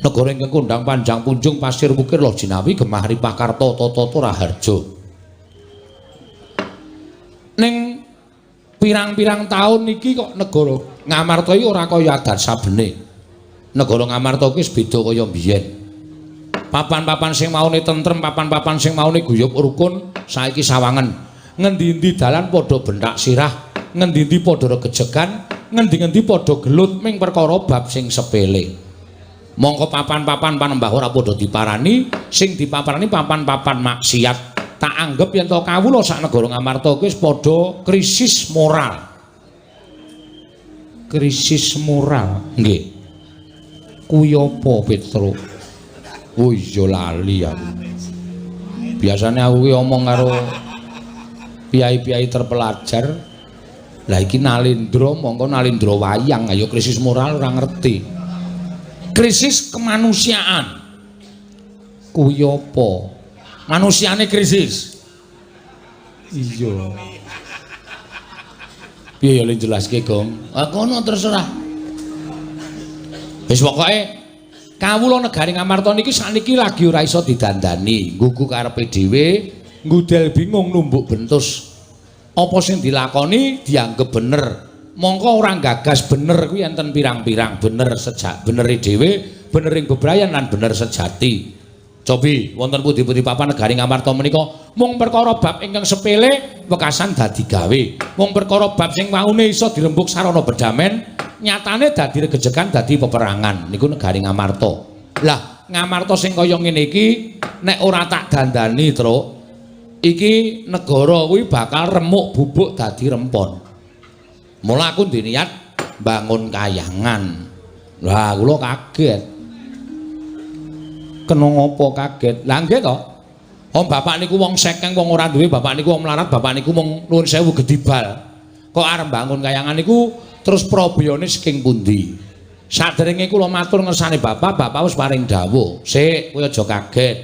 Negara ingkang kondhang panjang punjung pasir wukir loh jinawi gemah ripah karta tata raharja. Ning pirang-pirang taun iki kok negara Ngamarta iki ora kaya adat sabene. Negara Ngamarta iki wis beda kaya biyen. Papan-papan sing maune tentrem, papan-papan sing maune guyub rukun saiki sawangen. Ngendi-endi dalan padha benthak sirah, ngendi-endi padha regejegan, ngendi-endi padha gelut ming perkara bab sing sepele. Mongko papan-papan panembah ora padha diparani, sing dipaparani papan-papan maksiat. Tak anggep yen to kawula sak negara Ngamarta kuwi wis padha krisis moral. Krisis moral, nggih. Kuwi apa, Petro? Oh iya lali aku. Biasane aku ki omong karo piyai-piyai terpelajar. Lah iki Nalendra, mongko Nalendra wayang, ayo krisis moral ora ngerti. Krisis kemanusiaan. Kuwi apa? Manusiane krisis. Iya. Piye ya le jelaske, Gong? Ah kono terserah. Wis pokoke kawula negari Ngamarta niki sakniki lagi ora iso didandani, nggugu karepe dhewe, ngudel bingung numbuk bentus. Apa sing dilakoni dianggep bener. Mongko ora gagas bener kuwi enten pirang-pirang, bener sejak benere dhewe, benering bebrayan lan bener sejati. Cobi wonten pundi-pundi papan negari Ngamarta menika mung perkara bab ingkang sepele wekasan dadi gawe. Mung perkara bab sing waune iso dirembug sarana bedamen, nyatane dadi regejegan, dadi peperangan. Niku negari Ngamarta. Lah, Ngamarta sing kaya ngene iki nek ora tak dandani, Truk, iki negara kuwi bakal remuk bubuk dadi rempon. Mula aku ndek niat bangun kayangan. Lah kula kaget. Kena ngopo kaget? Lah nggih to. Om bapak niku wong sekeng, wong ora duwe, bapak niku wong melarat, bapak niku mung nuwun sewu gedibal. Kok arep bangun kayangan niku terus probiyone saking pundi? Saderenge kula matur ngersane bapak, bapak wis paring dawuh. Sik, kowe aja kaget.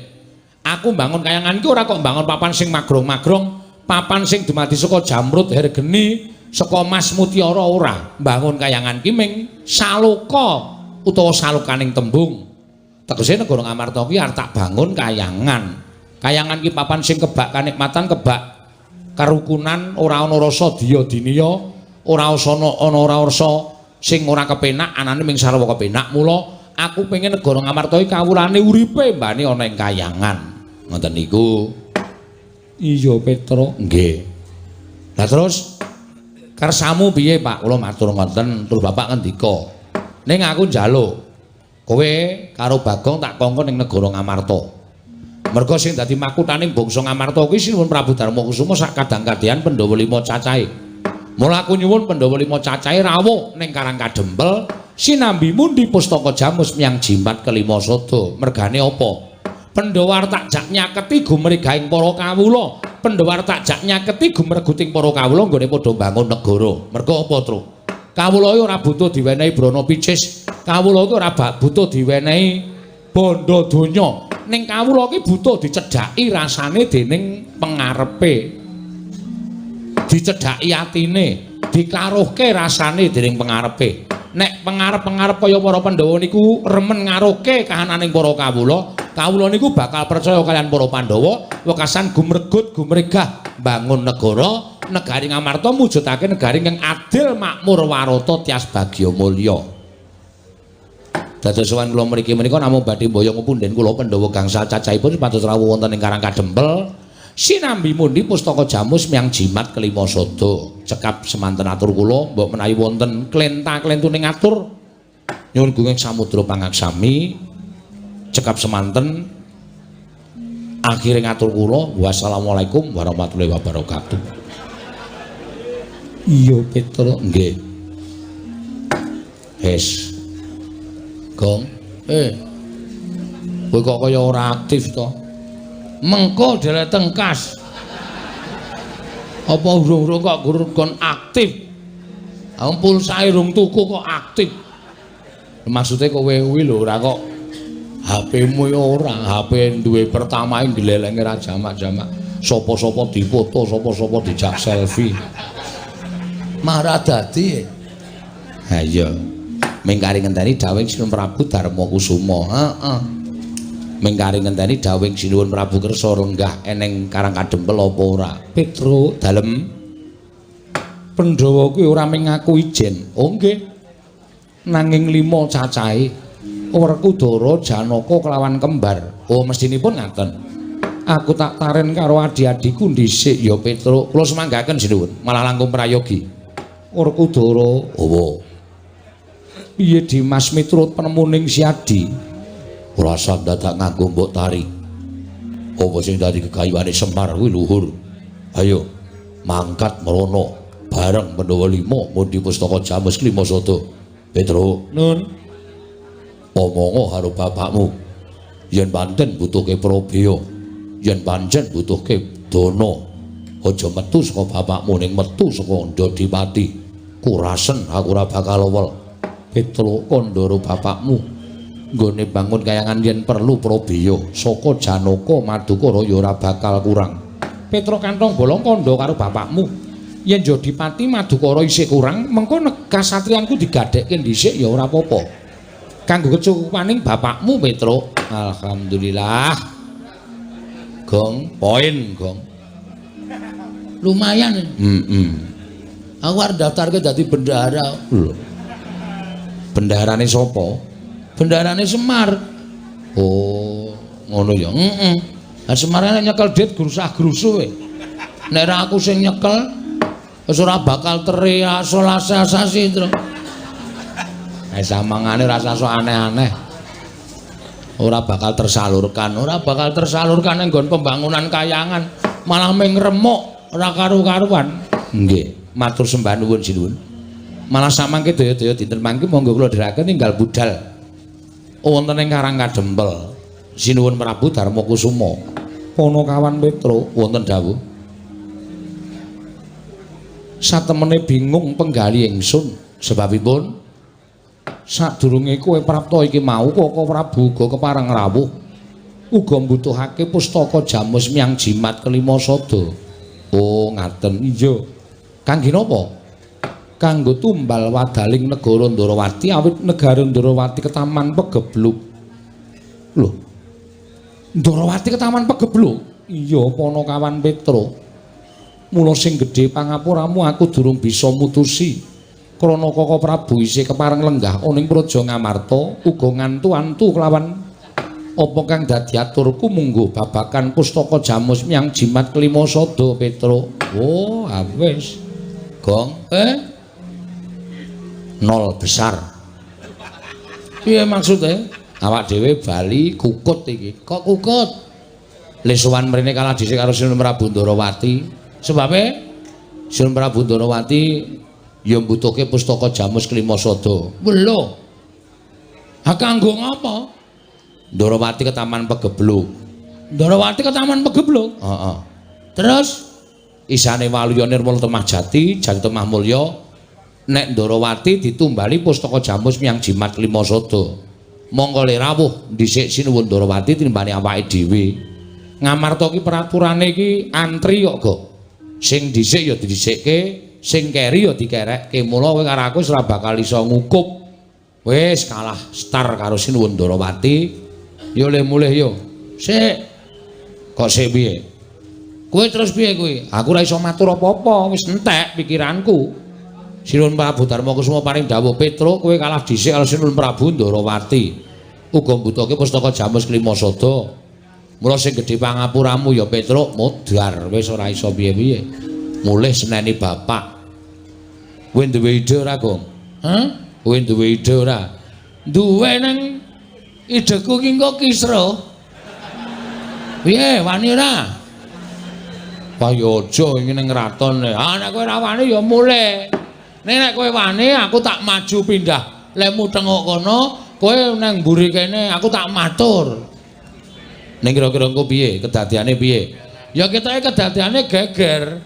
Aku bangun kayangan iki ora kok bangun papan sing magrong-magrong, papan sing dumadi saka jamrut hergeni, saka mas mutiara ora. Bangun kayangan ki ming saloka utawa salokaning tembung. Tegese negara Ngamarta ki arep tak bangun kayangan. Kayangan ki papan sing kebak kanikmatan, kebak karukunan, ora ana rasa diya diniya, ora ana ana ora rasa sing ora kepenak, anane ming sarwa kepenak. Mula aku pengen negara Ngamarta iki kawulane uripe mbane ana ing kayangan. Ngoten niku. Iya, Petro. Nggih. Lah terus kersamu piye, Pak? Kula matur ngoten, terus Bapak ngendika. Ning aku njaluk kowe karo Bagong tak kongkon ning negara Ngamarta. Merga sing dadi makuthaning bangsa Ngamarta kuwi Sinuwun Prabu Darmakusuma sak kadang-kadhean Pandhawa lima cacahe. Mula aku nyuwun Pandhawa lima cacahe rawuh ning Karang Kadempel sinambi mundi pustaka jamus miyang jimat kelima sada. Mergane apa? Pandhawa arep tak jak nyaketi gumregahing para kawula. Pandhawa arep tak jak nyaketi gumreguting para kawula nggone padha bangun negara. Merga apa, Tru? Kawula iki ora butuh diwenehi brana picis. Kawula iki ora butuh diwenehi bondo donya. Ning kawula iki butuh dicedhaki rasane dening pengarepe. Dicedhaki atine, dikaruhke rasane dening pengarepe. Nek pengarep-pengarep kaya para Pandhawa niku remen ngaruhke kahananing para kawula, kawula niku bakal percaya kaliyan para Pandhawa, wekasan gumregut gumregah bangun negara, negari Ngamarta mujudake negari ingkang adil, makmur, warata, tias bagya mulya. Dados sowan kula mriki menika namung badhe mboyong punden kula Pandhawa gangsal cacahipun supados rawuh wonten ing Karang Kadempel sinambi mundi pustaka jamus miyang jimat kelima sada. Cekap semanten atur kula, mbok menawi wonten klenta-klentuning atur nyuwun gunging samudra pangaksami. Cekap semanten akhire ngatur kula, wassalamualaikum warahmatullahi wabarakatuh. Iya, Petro. Nggih. Wis. Gong. Kowe kok kaya ora aktif to? Mengko dhewe tengkas. Apa urung-urung kok kon aktif? Wong pulsae rung tuku kok aktif. Maksude kowe kuwi lho ora kok HP-mu ya ora, HP duwe pertama nglelenge ra jamak-jamak. Sapa-sapa dipoto, sapa-sapa dijak selfie. Marah dadi. Ha iya. Ming kari ngenteni dawuhing Sinuwun Prabu Darma Kusuma. Heeh. Ming kari ngenteni dawuhing Sinuwun Prabu kersa lenggah eneng Karang Kadempel apa ora? Petruk dalem Pandhawa kuwi ora mung ngaku ijen. Oh nggih. Nanging 5 cacahe. Werkudara, Janaka kelawan kembar. Oh mestinipun ngaten. Aku tak taren karo adi-adiku dhisik ya Petruk. Kula semanggaken sinuwun, malah langkung prayogi. Werkudara, owo. Piye Dimas miturut penemuning Siadi? Ora usah dadak nganggo mbok tari. Apa sing dadi gegayuhane Semar kuwi luhur. Ayo mangkat mrono bareng Pandhawa 5 mundi pustaka Jamus Klima Sada. Petruk, nun. Omongo karo bapakmu. Yen pancen butuhke prabeya, yen pancen butuhke dana, aja metu saka bapakmu ning metu saka Ndodipati. Kurasen aku ora bakal lowel. Petruk kandhara bapakmu nggone bangun kayangan yen perlu prabeya saka Janaka Madukara ya ora bakal kurang. Petruk kantong bolong kandha karo bapakmu. Yen Jodipati Madukara isih kurang, mengko kasatriyanku digadhekke dhisik ya ora apa-apa. Kanggo kecukupaning bapakmu Petruk. Alhamdulillah. Gong, poin gong. Lumayan. Heeh. Aku arep daftarke dadi bendahara. Lho. Bendaharane sapa? Bendaharane Semar. Oh, ngono ya. Heeh. Lah Semar nek nyekel dit grusah-grusuh kowe. Nek ora aku sing nyekel wis ora bakal terrealisasi, Tru. Samangane ora usah sok aneh-aneh. Ora bakal tersalurkan, ora bakal tersalurkan ning nggon pembangunan kayangan, malah ming remuk ora karu-karuan. Nggih, matur sembah nuwun sinuwun. Malah samangke daya-daya dinten mangke monggo kula dherekaken tinggal budal wonten ing Karang Kadempel. Sinuwun Prabu Darma Kusuma. Ponokawan Petruk wonten dawuh. Satemene bingung penggali ingsun sebabipun sadurunge kowe prapta iki mau Koko Prabu uga kepareng rawuh uga mbutuhake pustaka Jamus Miang Jimat Kelima Sada. Oh ngaten. Iya. Kangge napa? Kanggo tumbal wadaling negara Ndarawati awit negara Ndarawati ketaman pegebluk. Lho. Ndarawati ketaman pegebluk? Iya, Ponokawan Petruk. Mula sing gedhe pangapuramu aku durung bisa mutusi. Krana Koko Prabu isih kepareng lenggah ana ing Praja Ngamarta uga ngantu-antu kelawan apa kang dadi aturku mungguh babakan pustaka Jamus Miang Jimat Kelima Sada Petruk. Oh, wis. Gong, nol besar. Piye maksude? Awak dhewe bali kukut iki. Kok kukut? Le sowan mrene kalah dhisik karo Sinuwun Prabu Ndarawati. Sebabe Sinuwun Prabu Ndarawati ya mbutuhke pustaka Jamus Kelima Sada. Lho. Ha kanggo ngapa? Ndarawati ketaman pegebluk. Ndarawati ketaman pegebluk? Heeh. Terus isane Waluya Nirmala Temah Jati, Jati Temah Mulya nek Ndarawati ditumbali pustaka Jamus Miang Jimat Kelima Sada. Mongko le rawuh dhisik Sinuwun Ndarawati tinimbane awake dhewe. Ngamarta ki peraturane iki antri kok, Gok. Sing dhisik ya didhisikke, sing keri ya dikerekke. Mula kowe karo aku wis ora bakal iso ngukup. Wis kalah star karo Sinuwun Ndarawati. Yo le mulih yo. Sik. Kok sik piye? Kowe terus piye kowe? Aku ora iso matur apa-apa, wis entek pikiranku. Sinuwun Prabu Darma Kusuma paring dawuh, Petruk kowe kalah dhisik karo Sinuwun Prabu Ndarawati. Uga mbutuhke pustaka Jamus Kelima Sada. Mula sing gedhe pangapuramu ya Petruk modar wis ora iso piye-piye. Mulih seneni bapak. Kowe duwe ide ora, Gong? Hah? Kowe duwe ide ora? Duwe nang ideku ki engko kisruh. Piye, wani ora? Wah ya aja iki ning kraton. Ah nek kowe ora wani ya mulih. Nek nek kowe wani aku tak maju pindah. Lemu tengok kono, kowe nang mburi kene aku tak matur. Ning kira-kira engko piye? Kedadiane piye? Ya ketoke kedadiane geger.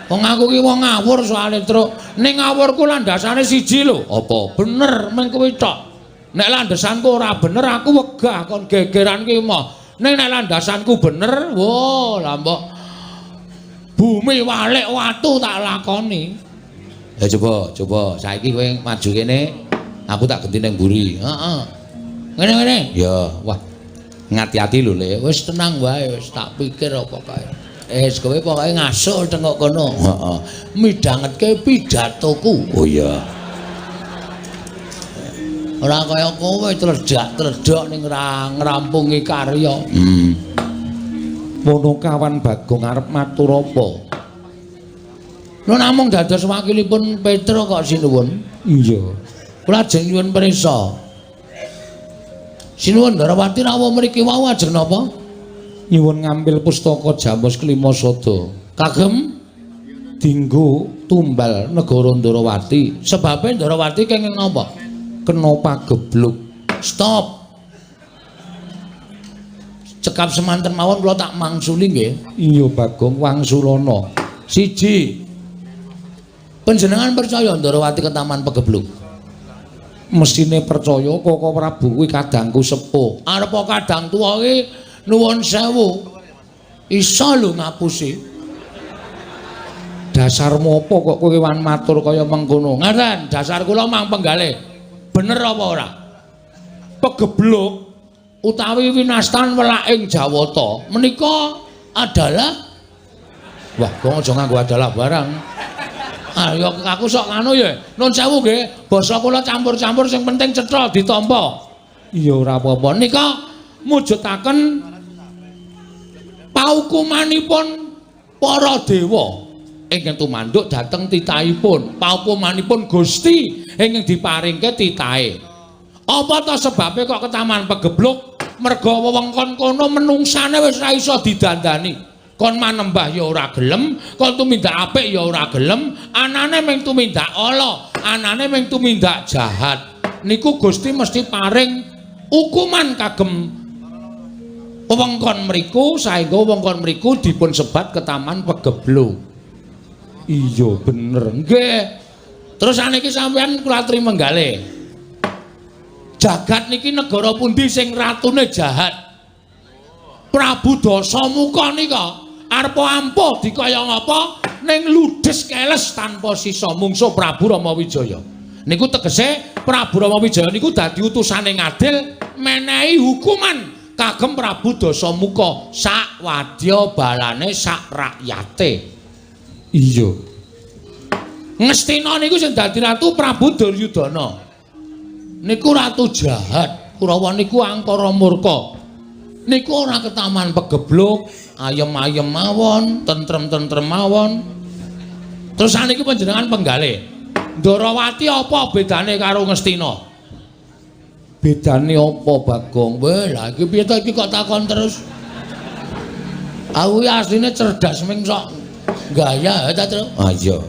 Wong aku ki wong ngawur soalé, Truk. Ning ngawurku landasane siji lho. Apa? Bener meng kowe tok. Nek landasanku ora bener aku wegah kon gegeran ki moh. Ning nek landasanku bener, wo lah mbok bumi walik watu tak lakoni. Ya coba, coba saiki kowe maju kene. Aku tak genti ning mburi. Heeh. Ngene-ngene. Ya, wah. Ngati-ati lho, Le. Wis tenang wae, wis tak pikir apa kae. Wis kowe pokoke ngasuk tengok kono. Heeh. Midhangetke pidatoku. Oh iya. Ora kaya kowe tledhak-tledhok ning ngrampungi karya. Ponokawan Bagong arep matur apa? Lho namung dados wakilipun Petra kok sinuwun. Iya. Kula ajeng nyuwun prisa. Sinuwun Ndarawati rawuh mriki wau ajeng napa? Nyuwun ngambil pustaka Jamus Klima Sada. Kagem dinggo tumbal negara Ndarawati. Sebabe Ndarawati kenging napa? Kena pagebluk. Stop. Cekap semanten mawon kula tak mangsuli nggih. Iya Bagong wangsulana. Siji. Panjenengan percaya Ndarawati ketaman pagebluk? Mesine percaya Koko Prabu kuwi kadangku sepuh. Arep kadang tuwa iki nuwun sewu. Iso lho ngapusi. Dasarmu apa kok kowe wan matur kaya mengkono? Ngaten, dasar kula mang penggalih. Bener apa ora? Pegebluk utawi winastan welaking Jawata menika adalah wah, kok aja nganggo adalah barang. Ayo aku sok nganu ya. Nun sewu nggih, basa kula campur-campur sing penting cetha ditampa. Iya ora apa-apa. Nika mujudaken paukumanipun para dewa ingkang tumanduk dhateng titahipun. Paukumanipun Gusti ingkang diparingke titahe. Apa ta sebabe kok ketaman pegebluk? Merga wewengkon kono menungsane wis ora iso didandani. Kon manembah ya ora gelem, kon tumindak apik ya ora gelem, anane mung tumindak ala, anane mung tumindak jahat. Niku Gusti mesti paring hukuman kagem wewengkon mriku saengga wewengkon mriku dipun sebat ketaman pegebluk. Iya bener. Nggih. Terus saniki sampean kula aturi menggalih. Jagat niki negara pundi sing ratune jahat? Prabu Dasamuka nika arep ampuh dikaya ngapa ning ludes keles tanpa sisa mungsuh Prabu Rama Wijaya. Niku tegese Prabu Rama Wijaya niku dadi utusane ngadil menehi hukuman kagem Prabu Dasamuka sak wadya balane sak rakyate. Iya. Ngastina niku sing dadi ratu Prabu Duryudana. Niku ratu jahat, Kurawa niku angkara murka. Niku ora ketaman pegebluk, ayem-ayem mawon, tentrem-tentrem mawon. Terus saniki panjenengan penggalih. Ndarawati apa bedane karo Ngastina? Bedane apa, Bagong? Weh, lha iki piye to iki kok takon terus? Aku iki asline cerdas ming sok gaya ta, Tru? Ah iya.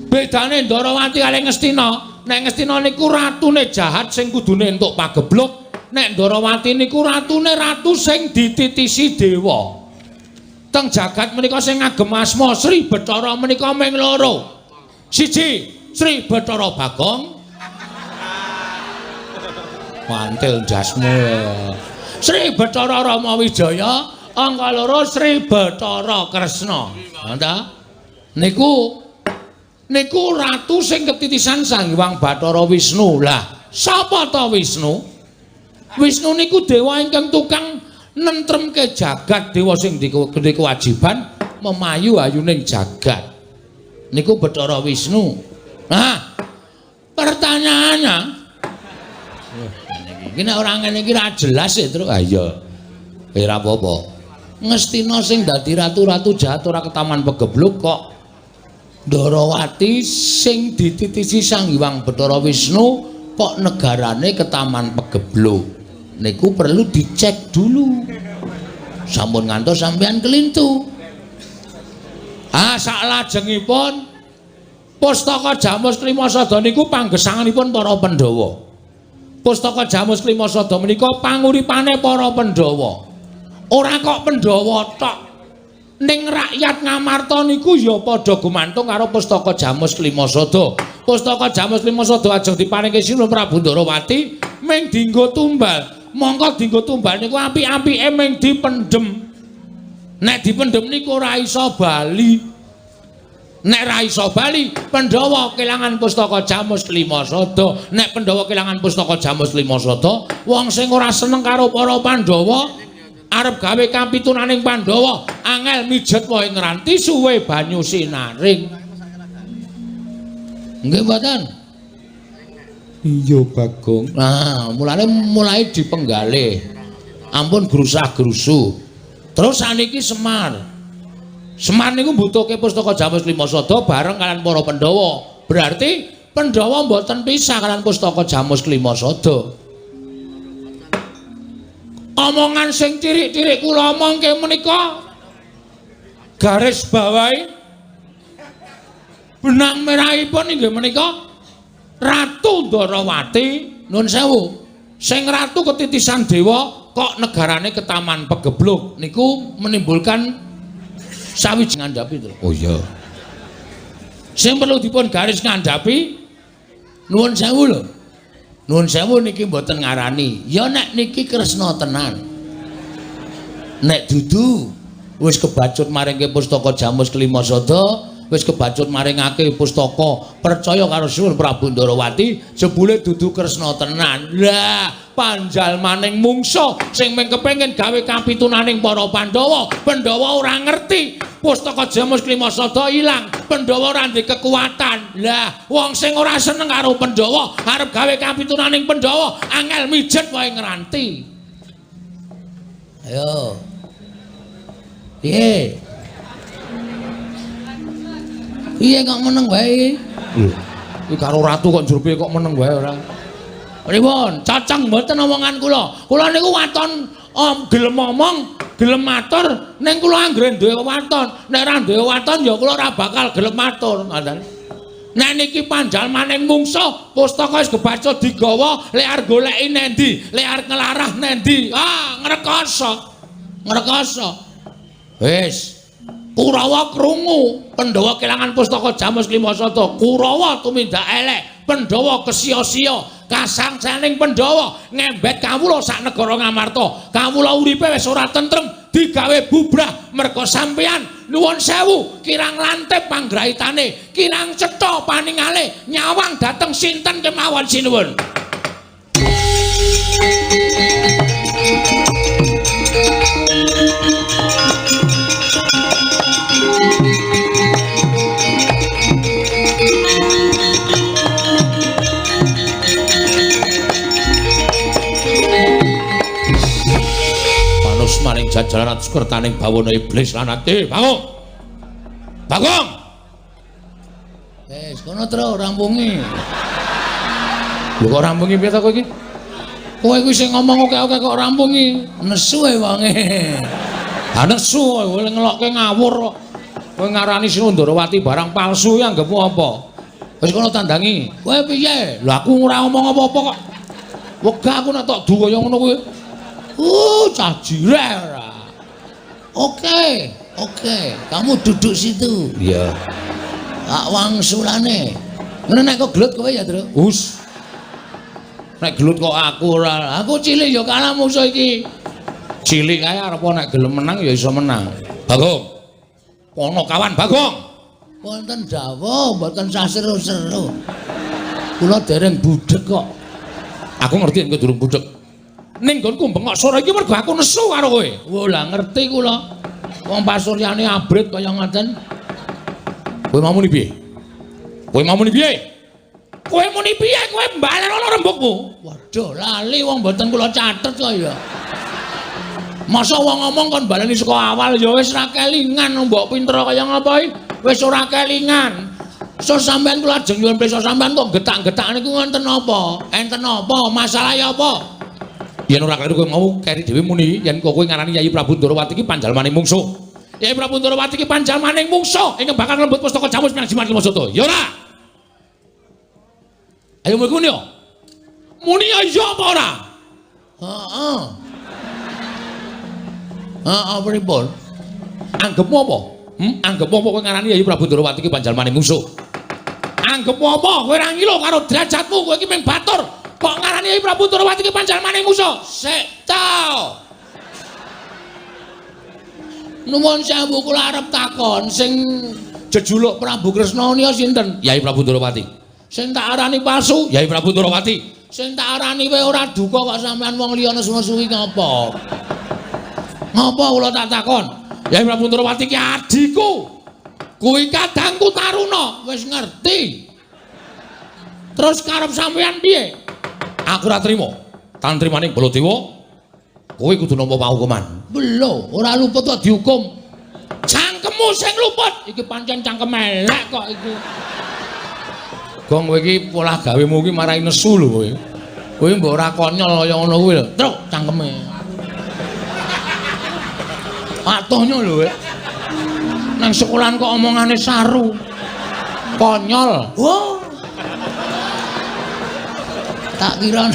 Bedane Ndarawati kali Ngastina, nek Ngastina niku ratune jahat sing kudune entuk pagebluk. Nek Ndarawati niku ratune ratu sing dititisi dewa. Teng jagat menika sing ngagem asma Sri Bathara menika ming loro. Siji, Sri Bathara Bagong. Mantil ndasmu. Sri Bathara Rama Wijaya, angka loro Sri Bathara Kresna. Ha ta? Niku niku ratu sing ketitisan Sang Hyang Bathara Wisnu. Lah, sapa ta Wisnu? Wisnu niku dewa ingkang tukang nentremke jagat, dewa sing duwe kewajiban memayu ayuning jagat. Niku Bathara Wisnu. Nah, pertanyaannya, iki nek ora ngene iki ra jelas ya, Tru. Ah iya. Ora apa-apa. Ngastina sing dadi ratu-ratu jahat ora ketaman pegebluk kok Ndarawati sing dititisi Sang Hyang Bathara Wisnu kok negarane ketaman pegebluk. Niku perlu dicek dulu. Sampun ngantos sampean kelintu. Ah saklajengipun Pustaka Jamus Klima Sada niku panggesanganipun para Pandhawa. Pustaka Jamus Klima Sada menika panguripane para Pandhawa. Ora kok Pandhawa tok. Ning rakyat Ngamarta niku ya padha gumantung karo Pustaka Jamus Klima Sada. Pustaka Jamus Klima Sada ajeng diparingke Sinuwun Prabu Ndarawati ming dienggo tumbal. Mongko dienggo tumbal niku apik-apike ming dipendhem. Nek dipendhem niku ora iso bali. Nek ra iso bali, Pandhawa kelangan pustaka Jamus Klima Sada. Nek Pandhawa kelangan pustaka Jamus Klima Sada, wong sing ora seneng karo para Pandhawa arep gawe kapitunaning Pandhawa, angel mijet wae ngranti suwe banyu sinaring. Nggih mboten? Iya Bagong. Nah, mulane mulai dipenggalih. Ampun grusah-grusu. Terus saniki Semar. Semar niku mbutuhke pustaka Jamus Klima Sada bareng kalian para Pandhawa. Berarti Pandhawa mboten pisah kalian pustaka Jamus Klima Sada. Omongan sing cirik-cirik kula omongke menika garis bawahi benang merahipun inggih menika Ratu Ndorowati, nuwun sewu. Sing ratu ketitisan dewa kok negarane ketaman pegebluk niku menimbulkan sawiji ngandhapi to. Oh iya. Sing perlu dipun garis ngandhapi nuwun sewu lho. Nuwun sewu niki mboten ngarani. Ya nek niki Kresna tenan. Nek dudu wis kebacut maringke pustaka Jamus Klima Sada, wis kebacut maringake pustaka percaya karo Sinuwun Prabu Ndorowati, jebule dudu Kresna tenan. Lah, panjalmaning mungsuh sing mung kepengin gawe kapitunaning para Pandhawa, Pandhawa ora ngerti pustaka Jamus Klima Sada ilang, Pandhawa ora ndek kekuatan. Lah, wong sing ora seneng karo Pandhawa arep gawe kapitunaning Pandhawa, angel mijet wae ngranti. Ayo. Piye? Piye kok meneng wae? Lho, iki karo ratu kok njur piye kok meneng wae ora? Pripun? Cocok mboten omongan kula. Kula niku waton gelem omong, gelem matur, ning kula anggere duwe waton. Nek ora duwe waton ya kula ora bakal gelem matur, ngoten. Nek niki panjalmaning mungsuh, pustaka wis kebaca digawa, lek arep goleki nendi, lek arep nglarah nendi. Ah, ngrekoso. Ngrekoso. Wis. Kurawa krungu, Pandhawa kelangan pustaka Jamus Klima Sada. Kurawa tumindak elek, Pandhawa kesia-sia, kasangsaning Pandhawa ngembet kawula sak negara Ngamarta. Kawula uripe wis ora tentrem, digawe bubrah merga sampeyan. Nuwun sewu, kirang lantip panggraitane, kirang cetha paningale, nyawang dhateng sinten kemawon sinuwun. Maring jajaran atus kertaning bawana iblis lan ati. Bagong. Bagong. Wis kono tro rampungi. Lho kok rampungi piye to kowe iki? Kowe kuwi sing ngomong oke-oke kok rampungi. Nesu e wonge. Ha nesu kowe ngelokke ngawur kok. Kowe ngarani Sinuwun Ndorowati barang palsu ya anggepmu apa? Wis kono tandangi. Kowe piye? Lho aku ora ngomong apa-apa kok. Wegah aku nek tok du kaya ngono kuwi. Cah jireh ora. Oke, oke, kamu duduk situ. Iya. Tak wangsulane. Ngene nek kok gelut kowe ya, Tru. Hus. Nek gelut kok aku ora. Aku cilik ya kalah musuh iki. Cilik kae arep nek gelem menang ya iso menang. Bagong. Pono kawan Bagong. Wonten dawuh mboten sah seru-seru. Kula dereng budheg kok. Aku ngerti nek durung budheg. Ning nggonku bengok sore iki mergo aku nesu karo kowe. Wo lah ngerti kula. Wong pasuryane abrit kaya ngoten. Kowe mau muni piye? Kowe mau muni piye? Kowe muni piye? Kowe mbalenono rembugmu. Waduh, lali wong mboten kula catet kok ya. Masa wong ngomong kon baleni saka awal ya wis ra kelingan mbok pinter kaya ngapa iki? Wis ora kelingan. So sampean kula ajeng nyuwun pirsa sampean kok getak-getak niku wonten apa? Enten apa? Masalahe apa? Yen ora kleru kowe mau keri dhewe muni yen kowe ngarani Yayi Prabu Ndorowati iki panjalmaning mungsuh. Yayi Prabu Ndorowati iki panjalmaning mungsuh ingkang bakal nglembut pustaka Jamus Miang Jimat Klima Sada. Ya ora? Ayo muni yo. Muni iya apa ora? Heeh. Heeh pripun? Anggepmu apa? Anggepmu apa kowe ngarani Yayi Prabu Ndorowati iki panjalmaning mungsuh? Anggepmu apa? Kowe ora ngilo karo derajatmu, kowe iki mung batur. Kok ngarani Yayi Prabu Ndorowati iki panjalmaning mungsuh? Sik ta. Nuwun sewu kula arep takon sing jejuluk Prabu Kresna nika sinten? Yai Prabu Ndorowati. Sing tak arani palsu, Yai Prabu Ndorowati. Sing tak arani wae ora duka kok sampean wong liya nesu-nesu iki ngapa? Ngapa kula tak takon? Yai Prabu Ndorowati ki adhiku. Kuwi kadangku Taruna, wis ngerti. Terus karep sampean piye? Aku ora trima. Tan trimaning Baladewa, kowe kudu nampa pahukuman. Lho, ora luput kok dihukum. Cangkemmu sing luput. Iki pancen cangkem elek kok iki. Gong kowe iki polah gawemu iki marai nesu lho kowe. Kowe mbok ora konyol kaya ngono kuwi lho. Truk cangkeme. Atuhnya lho kowe. Nang sekolahan kok omongane saru. Konyol. Oh. Tak kira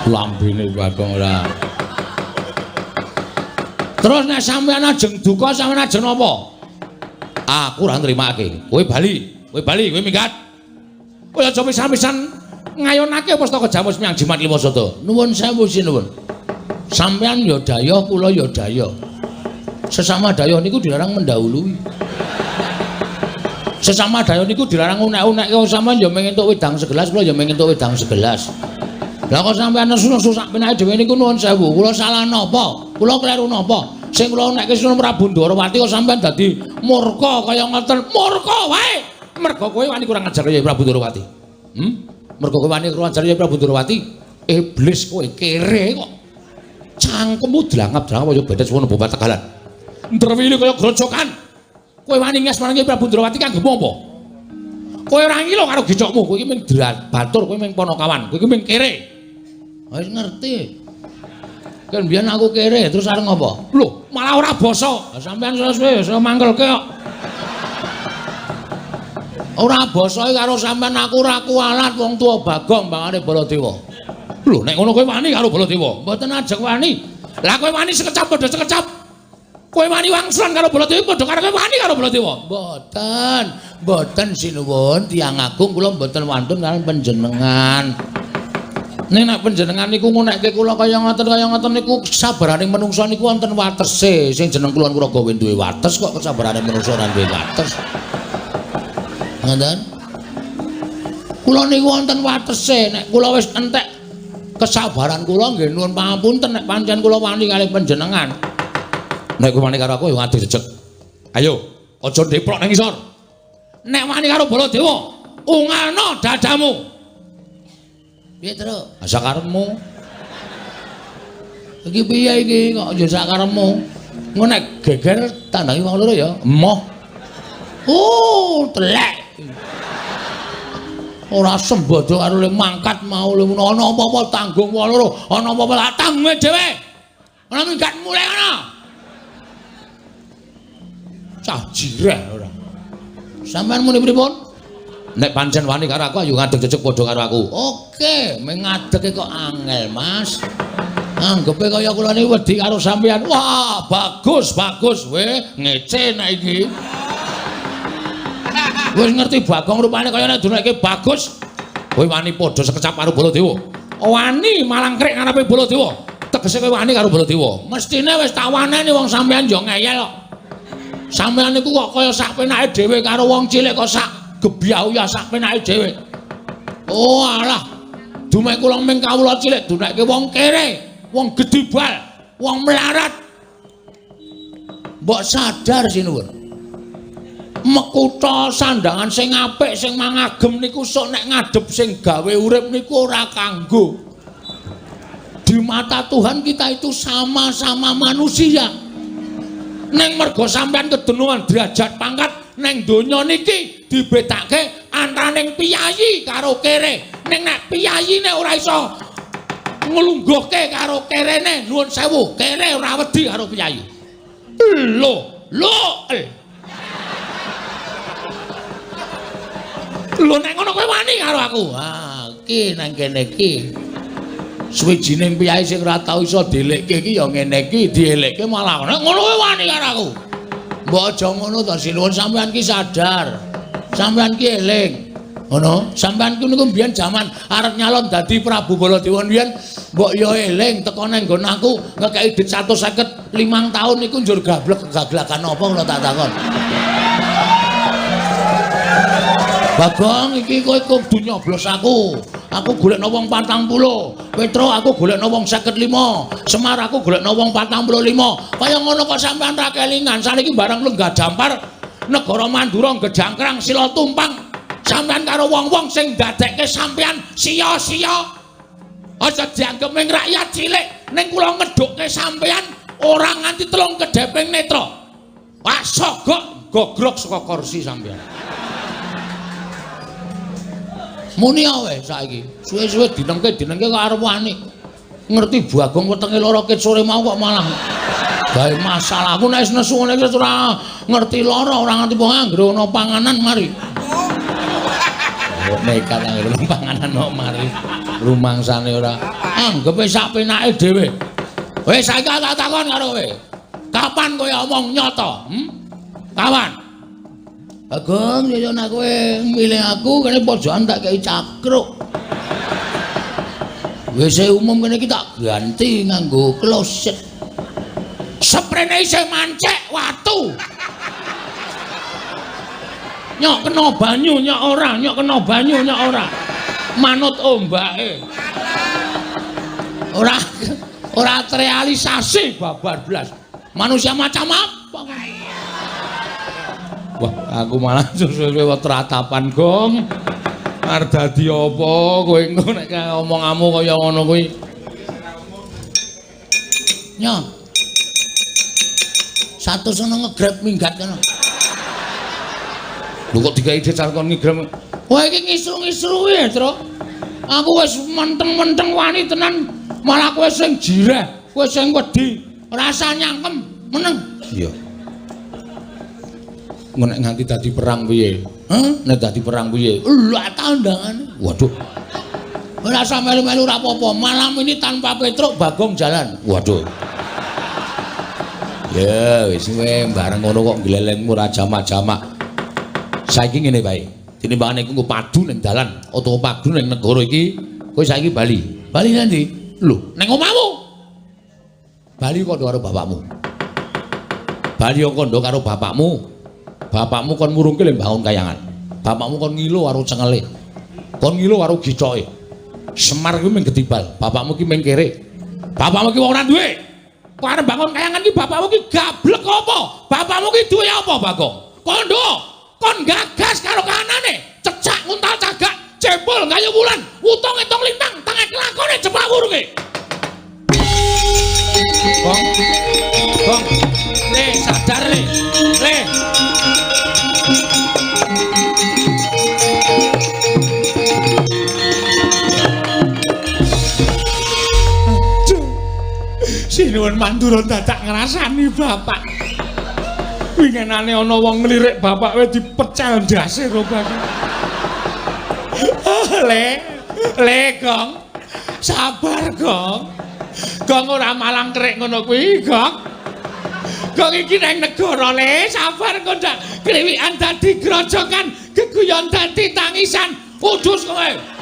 lambene Bagong ora. Terus nek sampean ajeng duka sampean ajeng napa? Aku ora nrimake. Kowe bali, kowe bali, kowe minggat. Kowe aja pisan-pisan ngayonake pustaka Jamus Miang Jimat Limasada. Nuwun sewu sinuwun. Sampean ya dayah, kula ya dayah. Sesama dayah niku dilarang mendahului. Sesama dayah niku dilarang unek-unekke. Sampean ya mung entuk wedang segelas, kula ya mung entuk wedang segelas. Lah kok sampean nesu-nesu sak penake dhewe niku nuwun sewu. Kula salah napa? Kula kleru napa? Sing kula unekke Sunan Prabu Ndorowati kok sampean dadi murka kaya ngoten. Murka wae. Mergo kowe wani kurang ajar ya Prabu Ndorowati. Mergo kowe wani kurang ajar ya Prabu Ndorowati. Iblis kowe kere kok. Cangkemmu dlangap-dlangap kaya bedes wono bobat tegalan. Ndrewili kaya grojokan. Kowe wani nges marang Prabu Ndorowati kanggo apa? Kowe ora ngilo karo gecokmu, kowe iki mung batur, kowe mung ponokawan, kowe iki mung kere. Wis ngerti. Kan biyen aku kere, terus arep ngopo? Lho, malah ora basa. Sampeyan suwe-suwe iso mangkelke kok. Ora basa karo sampean aku ora kualat wong tuwa Bagong bangane Baladewa. Lho, nek ngono kowe wani karo Baladewa? Mboten ajeg wani. Lah kowe wani sekecap padha sekecap. Kowe wani wangsulan karo Baladewa padha karo kowe wani karo Baladewa? Mboten. Mboten sinuwun, tiyang agung kula mboten wantun kaliyan panjenengan. Ning nek panjenengan niku ngunekke kula kaya ngoten niku kesabaraning menungsa niku wonten watese. Sing jeneng kula niku raga duwe wates kok kesabarane menungsa ora duwe wates. Ngoten? Kula niku wonten watese. Nek kula wis entek kesabaran kula nggih nuwun pangapunten nek pancen kula wani kalih panjenengan. Nek kowe wani karo aku ya ngadeg jejeg. Ayo, aja ndeprok nang ngisor. Nek wani karo Baladewa, ungalno dadamu. Piye, Truk? Sakarepmu. Iki piye iki kok ya sakarepmu? Engko nek geger tandangi wong loro ya. Emoh. Oh, telek. Ora sembodo karo le mangkat mau le ana apa-apa tanggung wong loro, ana apa-apa tak tanggunge dhewe. Ana minggat mulih ana. Cah jireh ora. Sampeyan muni pripun? Nek pancen wani karo aku ayo ngadeg jejeg padha karo aku. Oke, meng ngadege kok angel, Mas. Anggepe kaya kula niki wedi karo sampeyan. Wah, bagus, bagus we, ngece nek iki. Wis ngerti Bagong rupane kaya nek dunake bagus. Kowe wani padha sekecap karo Baladewa. Wani malangkrik ngarepe Baladewa. Tegese kowe wani karo Baladewa. Mestine wis tak waneni wong sampeyan yo ngeyel kok. Sampeyan niku kok kaya sak penake dhewe karo wong cilik kok sak gebyah sak penake dhewe. Oh alah. Dumeh kula ming kawula cilik dunake wong kere, wong gedibal, wong melarat. Mbok sadar sinuwun. Mekutha sandangan sing apik sing mangagem niku sok nek ngadhep sing gawe urip niku ora kanggo. Di mata Tuhan kita itu sama-sama manusia. Neng mergo sampean kedenungan derajat pangkat neng donya niki dibedake antaraning piyayi karo kere. Ning nek piyayine ora iso nglungguhke karo kerene, nuwun sewu, kere ora wedi karo piyayi. Lho, lho. Lho nek ngono kowe wani karo aku. Ha, iki nang kene iki. Suwijining piyayi sing ora tau iso dielekke iki ya ngene iki, dielekke malah nek ngono kowe wani karo aku. Mbok aja ngono to, sinuwun sampean ki sadar. Sampean ki eling. Ngono, sampean ku niku mbiyen jaman arep nyalon dadi Prabu Baladewa mbiyen mbok ya eling teko nang nggon aku ngekeki dit 155 taun niku njur gablek gaglakan apa kula tak takon. Bagong iki kowe kudu nyoblos aku. Aku golekno wong 40. Petro aku golekno wong 55. Semar aku golekno wong 45. Kaya ngono kok sampean ra kelingan. Saniki bareng lenggah jampar negara Mandura ngejangkrang sila tumpang. Sampean karo wong-wong sing ndadekke sampean sia-sia. Aja dianggep ming rakyat cilik, ning kula ngedhukke sampean ora nganti telung kedheping netra. Wah sogok gogrok saka kursi sampean. Muni wae saiki. Suwe-suwe dinengke-dinengke kok arep wani. Ngerti Bagong wetenge lara ket sore mau kok malah gawe masalah. Aku nek nesu ngene iki ora ngerti lara, ora ngerti wong anggere ana panganan mari. Kok nekat anggere ana panganan kok mari. Rumangsane ora. Anggepe sak penake dhewe. Wis saiki tak takon karo kowe. Kapan kowe omong nyata? Kapan? Bagong, ya nek kowe milih aku kene pojokan tak kei cakruk. WC umum kene iki tak ganti nganggo kloset. Seprene isih mancek watu. Nyok kena banyu nyok ora, nyok kena banyu nyok ora. Manut ombake. Ora ora terrealisasi babar blas. Manusia macam apa? Wah, aku malah suwe-suwe tratapan, Gong. Arep dadi apa kowe engko nek omonganmu kaya ngono kuwi. Nyo. 100 ono ngegrab minggat kono. Lho kok dikai dit kon ngegrab. Wah iki ngisru-ngisru ya, Tru. Aku wis menteng-menteng wani tenan, malah kowe sing jireh, kowe sing wedi, rasa nyangkem, meneng. Iya. Nek nganti dadi perang piye? Heh, nek dadi perang piye? Lha tandangane. Waduh. Ora usah melu-melu ora apa-apa. Malam ini tanpa Petruk Bagong jalan. Waduh. Ya wis kowe bareng ngono kok glelengmu ora jamak-jamak. Saiki ngene bae. Tinimbangane iku padu ning dalan utawa padu ning negara iki, kowe saiki bali. Bali nang ndi? Lho, ning omahmu. Bali kandha karo bapakmu. Bali kandha karo bapakmu. Bapakmu kon murungke le mbangun kayangan. Bapakmu kon ngilo karo cengele. Kon ngilo karo gicoke. Semar kuwi mung gedibal, bapakmu ki mung kere. Bapakmu ki wong ora duwe. Kok arep bangun kayangan ki bapakmu ki gablek apa? Bapakmu ki duwe apa, Bagong? Kondo, kon gagas karo kanane, cecak nguntal cagak, jempol gayu wulan, utung etung lintang, tengah kelakone jepak wurunge. Gong. Gong. Le sadar le. Le. Sinuwun Mandura dadak ngrasani bapak. Wingenane ana wong nglirik bapak wis dipecel ndase karo bapak. Le, le Gong. Sabar Gong. Gong ora malang kerik ngono kuwi, Gong. Gong iki nang negara le, sabar kok ndak kliwikan dadi grojokan, geguyon dadi tangisan. Udus kowe.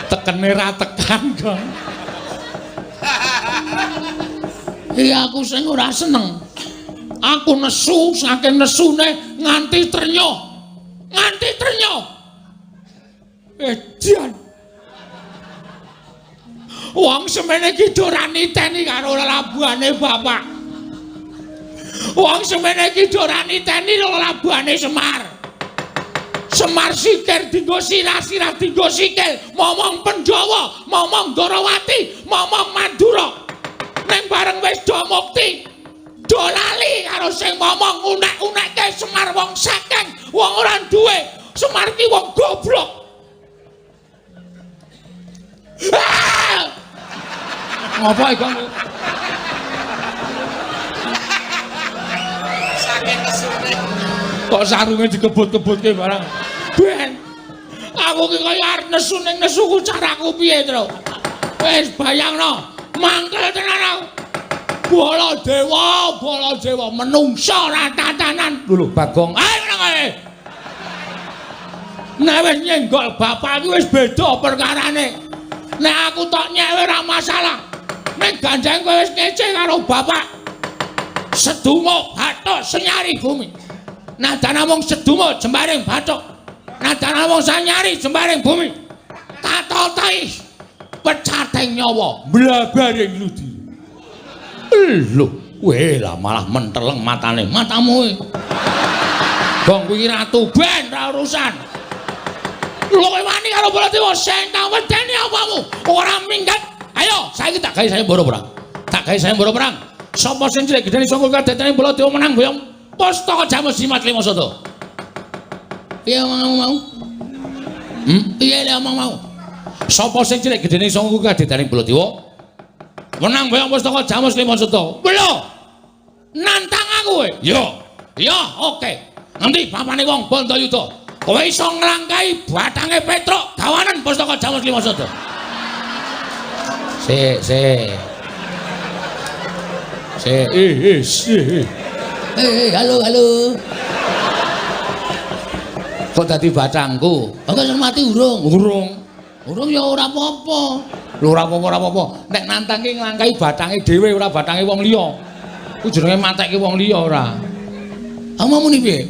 Tekene ra tekan, Gong. Iya aku sing ora seneng. Aku nesu saking nesune nganti trenyo. Nganti trenyo. Edan. Wong semene iki ora niteni karo lelabuhane bapak. Wong semene iki ora niteni lelabuhane Semar. Semar sikir dinggo sirah, sirah dinggo sikil, momong Pandhawa, momong Ndorowati, momong Mandura. Ning bareng wis do mukti, do lali karo sing momong unek-unekke Semar wong sekeng, wong ora duwe. Semar ki wong goblok. Ah! Ngopo iki? Saking nesune. Kok sarunge dikebut-kebutke barang. Ben. Aku ki kaya arep nesu ning nesuku caraku piye, Tru? Wis bayangno, mangkel tenan aku. Baladewa, Baladewa menungsa ora tatanan. Lho Bagong, ayo nang ae. Nek wis nyenggol bapak iki wis beda perkarane. Nek aku tok nyewe ora masalah. Nek ganjeng kowe wis ngece karo bapak. Sedumuk bathuk senyari bumi. Najan namung sedumuk jembaring bathuk. Najan namung sanyari jembaring bumi. Tatotai pecating nyawa mlabaring ludi. Lho, weh lah malah menteleng matane. Matamu. Gong kuwi ratu ben ra urusan. Lho kowe wani karo Baladewa sing tak wedeni apamu? Ora minggat. Ayo, saiki tak gawe sayembara perang. Tak gawe sayembara perang. Sapa sing cilik gedene sangka kadetane Baladewa menang boyong pustaka Jamus Jimat Lima Sada. Piye omongmu mau? Piye le omong mau? Sapa sing cilik gedene sangka kadetane Baladewa menang boyong pustaka Jamus Lima Sada. Lho. Nantang aku kowe. Yo. Yo, oke. Ngendi papane wong Bandayuda? Kowe iso nglangkahi bathange Petruk gawanen pustaka Jamus Lima Sada. Sik, sik. Sik, sik. Halo, halo. Kok dadi batangku? Kok iso mati urung? Urung. Urung ya ora apa-apa. Lho ora apa-apa, ora apa-apa. Nek nantang ki nglangkahi bathange dhewe ora bathange wong liya. Ku jenenge matekke wong liya ora. Omongmu ni piye?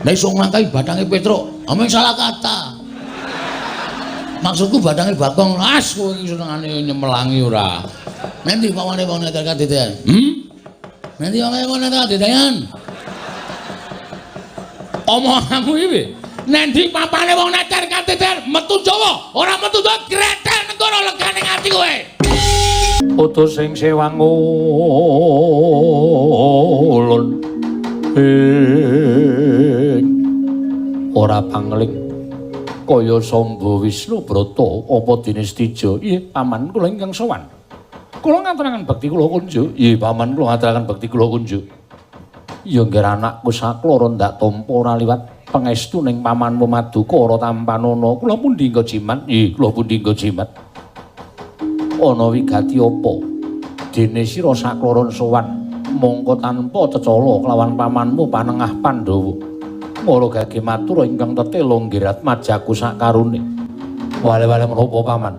Nek iso nglangkahi bathange Petruk, omong salah kata. Maksudku bathange Bagong. As kowe iki senengane nyemelangi ora. Nanti pawane wong neter kadedean. Nanti pawane wong neter kadedean. Omonganmu iki piye? Nanti papane wong neter kadedean metu Jawa, ora metu Jawa gretel negara legane ati kowe. Utus sing sewangun ing ora pangling kaya Samba Wisnu Brata apa dene Stija. Iya paman kula ingkang sowan. Kula ngaturaken bekti kula kunjuk. Iya paman kula ngaturaken bekti kula kunjuk. Ya nggih anakku sakloro ndak tampa ora liwat pangestu ning pamanmu Maduka ora tampanana. Kula pundi nggo jimat? Iya kula pundi nggo jimat. Ana wigati apa? Dene sira sakloron sowan mongko tanpa cecala kelawan pamanmu panengah Pandhawa. Mara gage matur ingkang tetela nggih Atmajaku sakarune. Wale-wale menapa paman?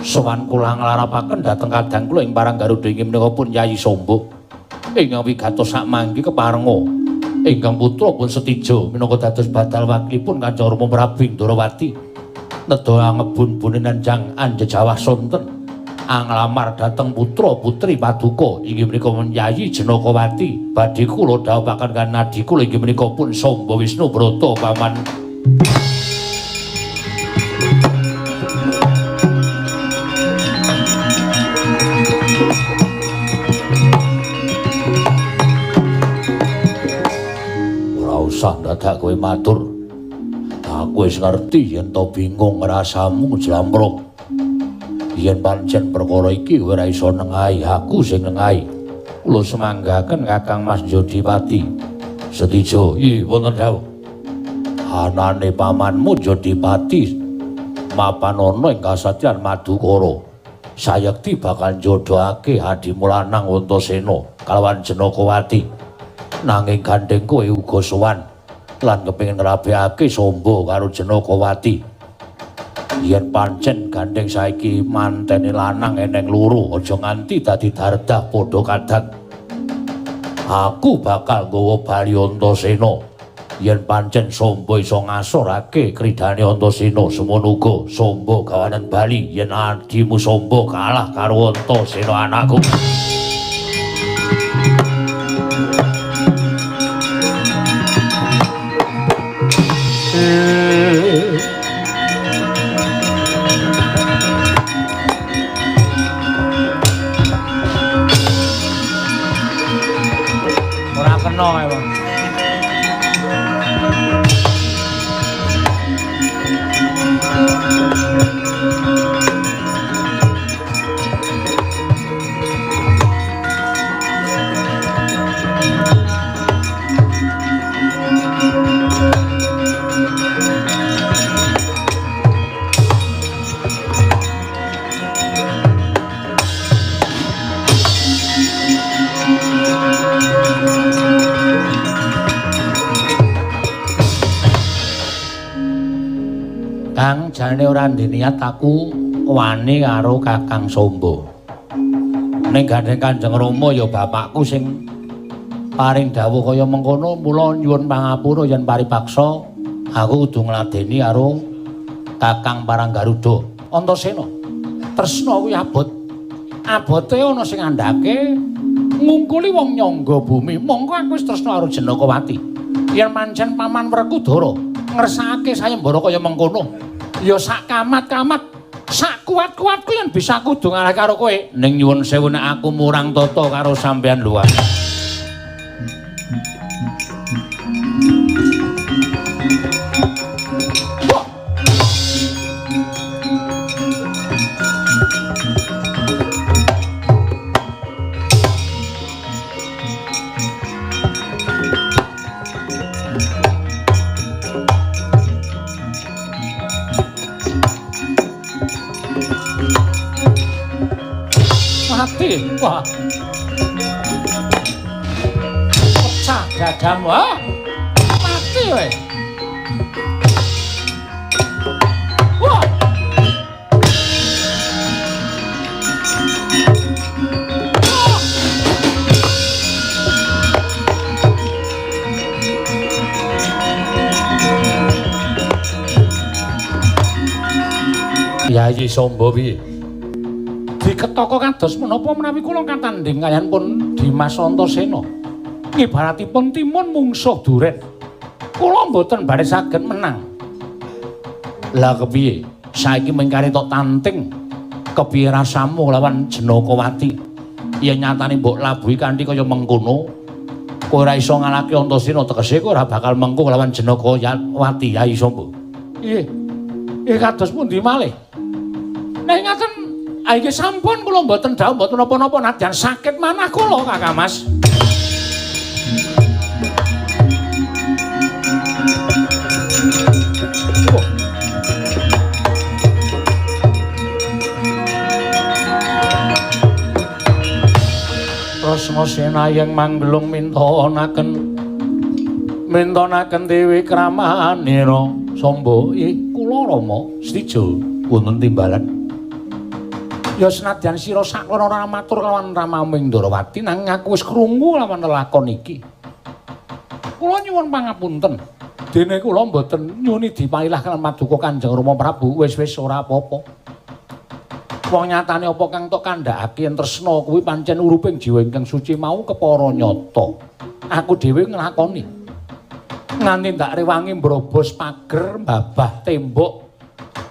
Sowan kula nglarapaken dhateng kadang kula ing Parang Garuda inggih menika pun Yayi Samba. Ingkang wigatos sakmangke keparenga ingkang putra pun Setija minangka dados badal wakilipun Kanjeng Rama Prabu Indrawati. Nedha angebun-bunen anjang anjejawah sonten. Anglamar dhateng putra putri paduka inggih menika Yayi Janakawati badhe kula dhawuhaken kan adhi kula inggih menika pun Samba Wisnu Brata paman. Ora usah dadak kowe matur, aku wis ngerti yen to bingung rasamu jlamprok. Yen pancen perkara iki ora iso nengahi, aku sing nengahi. Kula semanggaken Kakang Mas Jodipati. Setija, iya wonten dawuh. Anane pamanmu Jodipati mapan ana ing kasatyan Madukara. Sayekti bakal njodohake adimu lanang Antasena kalawan Janakawati. Nanging gandeng kowe uga sowan lan kepengin ngrabekake Samba karo Janakawati. Yen pancen gandeng saiki mantene lanang eneng loro, aja nganti dadi dardah padha kadang. Aku bakal nggawa bali Antasena. Yen pancen Samba iso ngasorake kridane Antasena, semono uga Samba gawanen bali yen adimu Samba kalah karo Antasena anakku. Ora kena kae wong. Kang, jane ora ndek niat aku wani karo Kakang Sombo. Ning gandeng Kanjeng Rama ya bapakku sing paring dawuh kaya mengkono, mula nyuwun pangapura yen paripaksa aku kudu ngladeni karo Kakang Paranggaruda. Antasena, tresna kuwi abot. Abote ana sing ngandhake ngungkuli wong nyangga bumi. Mongko aku wis tresna karo Janakawati. Yen pancen Paman Werkudara ngersakake sayembara kaya mengkono, ya sak kamat-kamat, sak kuat-kuatku yen bisa kudu ngalah karo kowe. Ning nyuwun sewu nek aku murang tata karo sampeyan luwih. Mati, wah. Pecah dadamu, ah. Mati kowe. Wah. Yayi Sombo piye? Diketaka kados menapa menawi kula katandhing kaliyan pun Dimas Antasena. Ibaratipun timun mungsuh duren. Kula mboten badhe saged menang. Lah kepiye? Saiki mengkare tok tanting. Kepiye rasamu lawan Janakawati? Yen nyatane mbok labuhi kanthi kaya mengkono, kowe ora iso ngalahke Antasena, tegese kowe ora bakal mengko lawan Janakawati Yayi Sombo. Nggih. Nggih kados pundi malih? Nek ngaten iki sampun kula mboten dhawuh mboten napa-napa nadyan sakit manah kula Kakang Mas. Kresna senayeng manggelung mintonaken Dewi Kramanira Sombo. Kula Rama Setija wonten timbalan. Ya senadyan sira saklono ora matur lawan Ramamu ing Ndorowati, nanging aku wis krungu lawan lelakon iki. Kula nyuwun pangapunten. Dene kula mboten nyuni dipailah lan paduka Kanjeng Rama Prabu, wis-wis ora apa-apa. Wong nyatane apa kang tok kandhakake yen tresna kuwi pancen uruping jiwa ingkang suci mau kepara nyata. Aku dhewe nglakoni. Nganti ndak rewangi mbrobos pager, mbabah tembok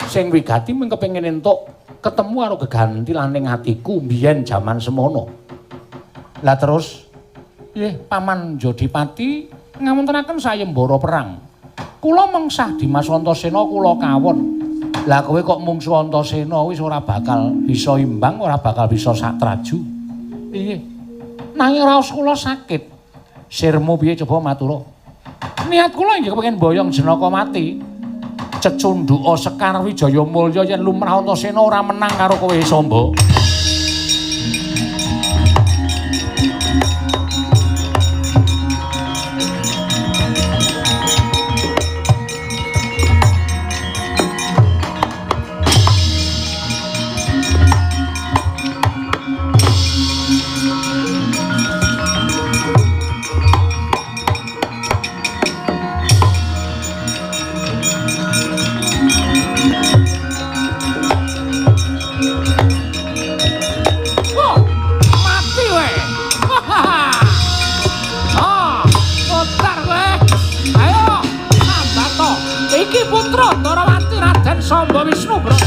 sing wigati mung kepengin entuk ketemu karo geganti laning atiku mbiyen jaman semono. Lah terus nggih Paman Jodipati ngawontenaken sayembara perang. Kula mengsah Dimas Antasena kula kawon. Lah kowe kok mungsu Antasena wis ora bakal bisa imbang, ora bakal bisa satraju. Nggih. Nanging raos kula sakit. Sirmu piye coba matura? Niat kula inggih kepengin boyong Janaka mati. Cecundhuka Sekar Wijaya Mulya yen lumrah Antasena ora menang karo kowe Sombo. Putra Ndorowati Raden Samba Wisnu Bro.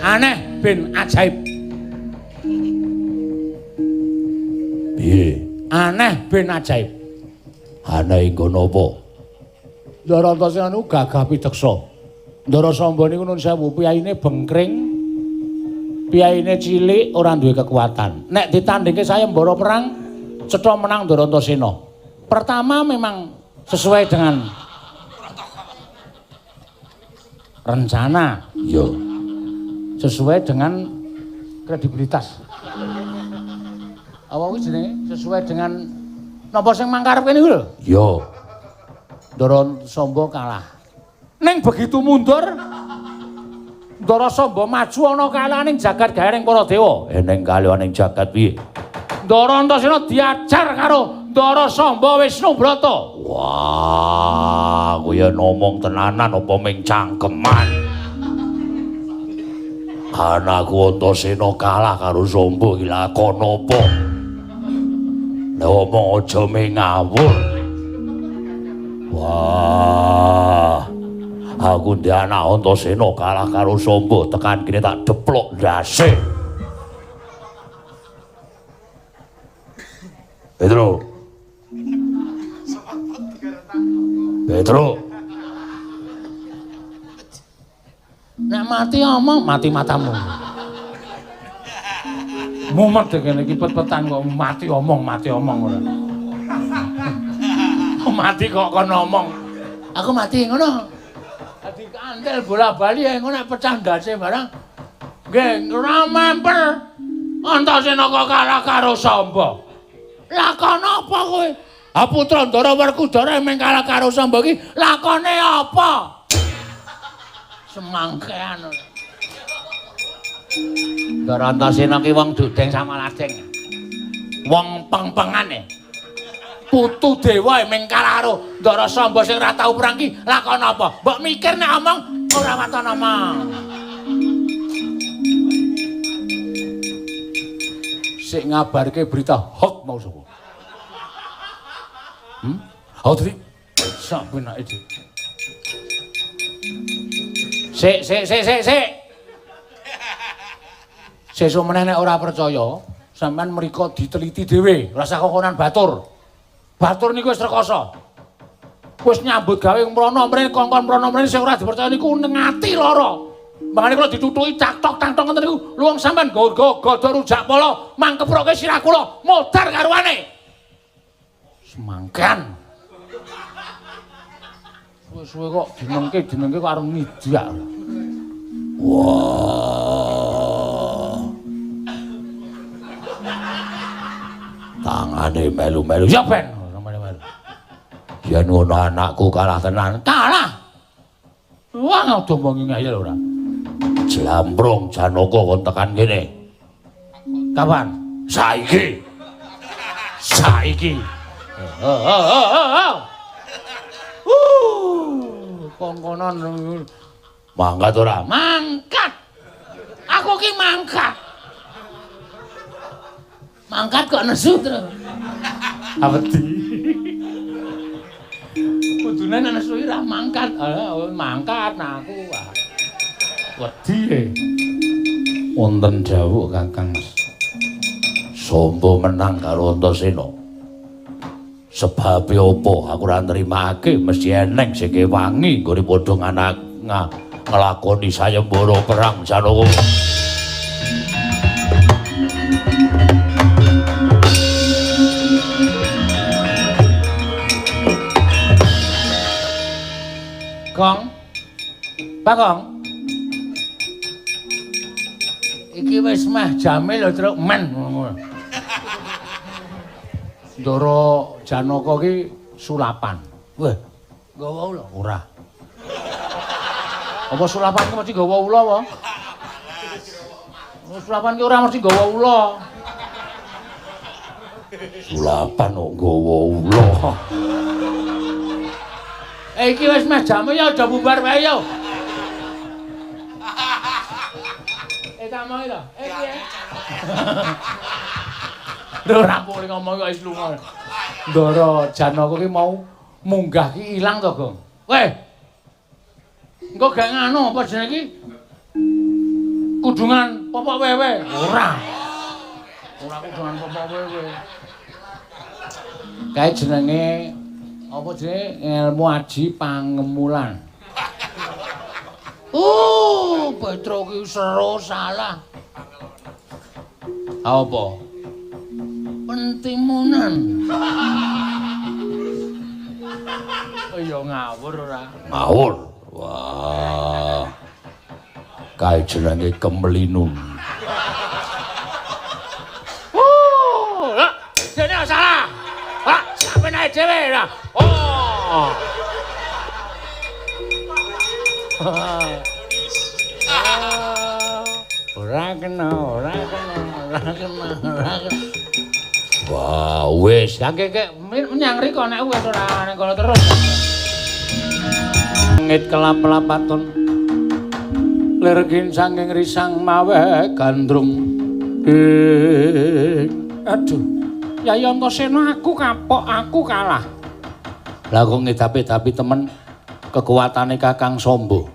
Aneh bin ajaib. Piye? Aneh ben ajaib. Aneh nggo napa? Ndara Antasena niku gagah pideksa. Ndara Samba niku nun sewu piyaine bengkring. Piyaine cilik ora duwe kekuatan. Nek ditandingke sayembara perang cetha menang Ndara Antasena. Pertama memang sesuai dengan rencana. Iya. Sesuai dengan kredibilitas. Apa kuwi jenenge? Sesuai dengan napa sing mangkarep kene niku lho? Iya. Ndara Samba kalah. Ning begitu mundur Ndara Samba maju ana kalahaning jagat garing para dewa. Eneng kalahaning jagat piye? Ndara Antasena diajar karo Ndara Samba Wisnu Brata. Wah, kuwi ya ngomong tenanan apa ming cangkeman. Anakku Antasena kalah karo Samba iki lakon apa? Lah omong aja ming ngawur. Wah. Aku ndek anak Antasena kalah karo Samba tekan kene tak deplok ndase. Petro. Petro. Nek mati omong, mati matamu. Mumet kene iki pet-petan kok mati omong ora. Mati kok kon omong. Aku mati ngono. Dadi kantil bola-bali ngono nek pecah ndase barang. Nggih, ora memper. Antasena kok kalah karo Samba. Lakon apa kowe? Ha putra Ndara Werkudara meng kalah karo Samba iki lakone apa? Semangkean. Ndara Antasena ki wong dudeng samaladeng. Wong peng-pengane. Putu dewa meng kalah karo Ndara Samba sing ora tau perang ki lakon apa? Mbok mikir nek omong ora waton omong. Sik ngabarke berita hoax mau sapa? Oh, dadi sak penake iki. Sik sik sik sik sik. Sesuk meneh nek ora percaya, sampean mriko diteliti dhewe, ora usah kokonan batur. Batur niku wis rekoso. Wis nyambut gawe mrono mrene kongkon mrono mrene sing ora dipercaya niku ngati lara. Mangane kula ditutuki caktok caktok ngoten niku, luwung sampean go-go godho rujak pala mangkeproke sirah kula modar karuane. Semangkan. Suwe-suwe kok dinengke kok arep ngidak. Wah. Tangane melu-melu. Ya ben, melu-melu. Yen ngono anakku kalah tenan. Kalah. Wah, omongi ngayal ora. Jlambrung Janaka kon tekan kene. Kapan? Saiki. Saiki. Kongkonan mangkat ora? Mangkat. Aku ki mangkat. Mangkat kok nesu terus. Awedi. Kudune nek nesu ora mangkat. Mangkat nah aku. Wedi e. Wonten dawuh Kakang Samba menang karo Antasena. Sebabe apa aku ora nrimake mesti eneng sing kewangi nggone padha nganak nglakoni sayembara perang Janaka. Kong. Bagong. Iki wis meh jame lho truk men ngono. Ndara Janaka ki sulapan. Wah, nggawa ula? Ora. Apa sulapan ki mesti nggawa ula apa? Sulapan ki ora mesti nggawa ula. Sulapan kok nggawa ula. Iki wis meh jame ya aja bubar wae yo. Tak mau to. Piye? Lho ora boleh ngomong kok wis lunga. Ndara Janaka ki mau munggah ki ilang to, Gong. Weh. Engko gak nganu apa jenenge iki? Kudungan popok wewe. Ora. Ora kudungan popok wewe. Kae jenenge apa jenenge ngelmu aji pangemulan. Oh, Petro ki seru salah. Apa? Pentimunan. Oh ya ngawur ora? Ngawur. Wah. Kae jenenge kemelinun. Oh, lah, jane salah. Pak, sampeyan dhewe lah. Oh. Ora kena, ora kena, ora kena, ora kena. Wah, wis, kangke menyang riko nek wis ora ning kono terus. Ngit kelap-lapatun. Lir saking risang mawe gandrung. Aduh. Yayi Antasena aku kapok, aku kalah. Lah kok ngedapi-dapi temen kekuatane Kakang Samba.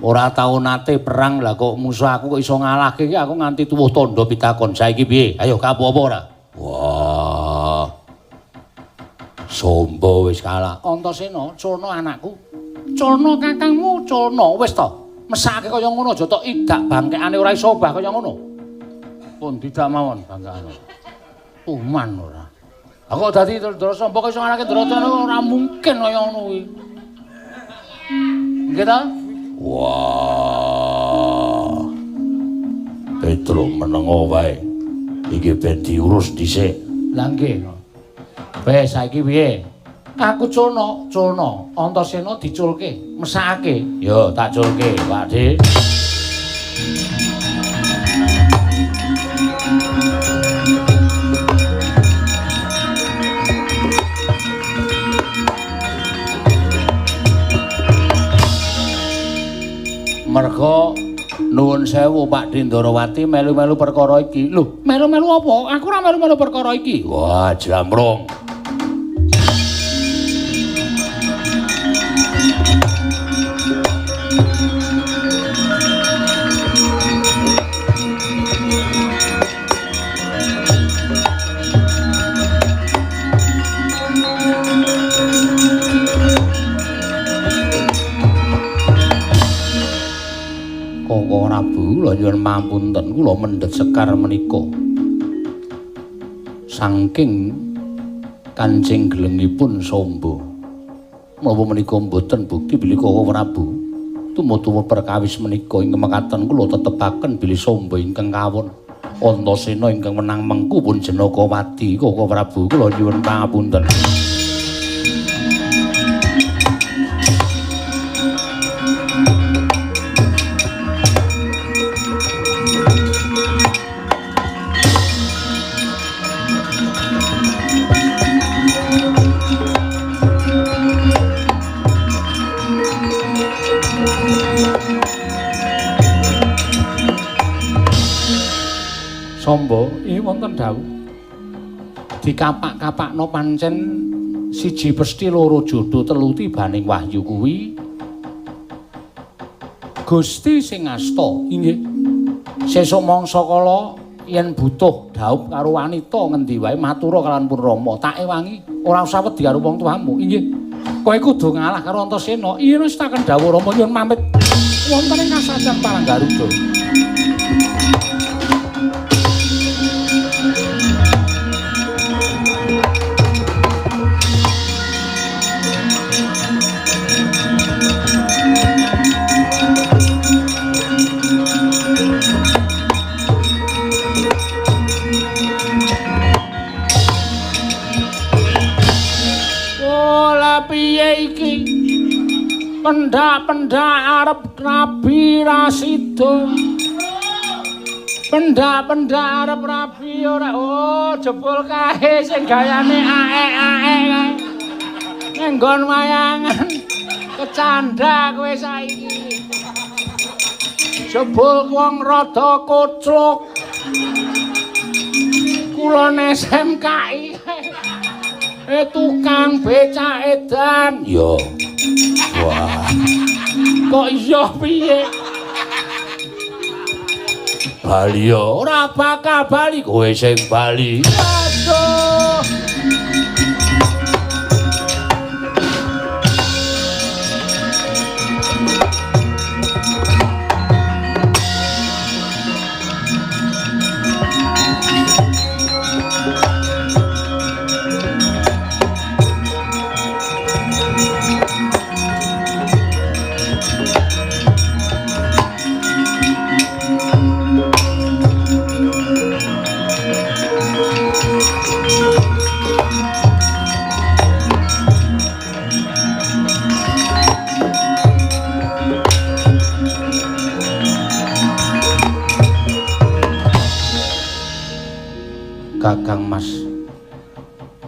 Ora tau nate perang, lah kok musuh aku kok iso ngalahke iki aku nganti tuwuh tandha pitakon. Saiki piye? Ayo kapok apa ora? Wah. Samba wis kalah. Antasena, culna anakku. Culna kakangmu, culna wis to. Mesake kaya ngono aja tok idak bangkekane ora iso obah kaya ngono. Pun tidak mawon bangkekane. Tuman ora. Aku kok dadi Ndara Samba kok iso ngalahke Ndara ora mungkin kaya ngono kuwi. Nggih ta? Wah. Petro menengo wae. Iki ben diurus dhisik. Lah nggih. Wes saiki piye? Aku culna, culna. Antasena diculke, mesakake. Yo tak culke, Pak Dik. Merga nuwun sewu Pak Dindarawati melu-melu perkara iki. Lho, melu-melu apa? Aku ora melu-melu perkara iki. Wah, jamrong. Koko Prabu kula nyuwun pamunten kula mendhet sekar menika saking kancing gelengipun Samba. Menapa menika mboten bukti bilih Koko Prabu tumutuwa perkawis menika ingkang mekaten kula tetepaken bilih Samba ingkang kawon Antasena ingkang menang mengku pun Janakawati. Koko Prabu kula nyuwun pangapunten. Samba, iki wonten dawuh. Dikapak-kapakno pancen siji pesthi loro jodo telu tibaning wahyu kuwi Gusti sing asta. Inggih. Sesuk mangsa kala yen butuh dhaup karo wanita ngendi wae matura kalawan pun Rama, tak ewangi, ora usah wedi karo wong tuamu. Inggih. Kowe kudu ngalah karo Antasena. Iya wis tak kendhawuh Rama nyuwun pamit. Wonten ing kasajan Parang Garuda. Pendak-pendak arep rabi ra sida. Pendak-pendak arep rabi ora. Oh, jebul kae sing gayane aek-aek kae. Ning nggon wayangan kecandha kowe saiki. Jebul wong rada koclok. Kulon SMKI. Tukang becak edan. Yo. Wah. Kok iya piye? Bali ya ora bakal bali, kowe sing bali. Aduh. Kakang Mas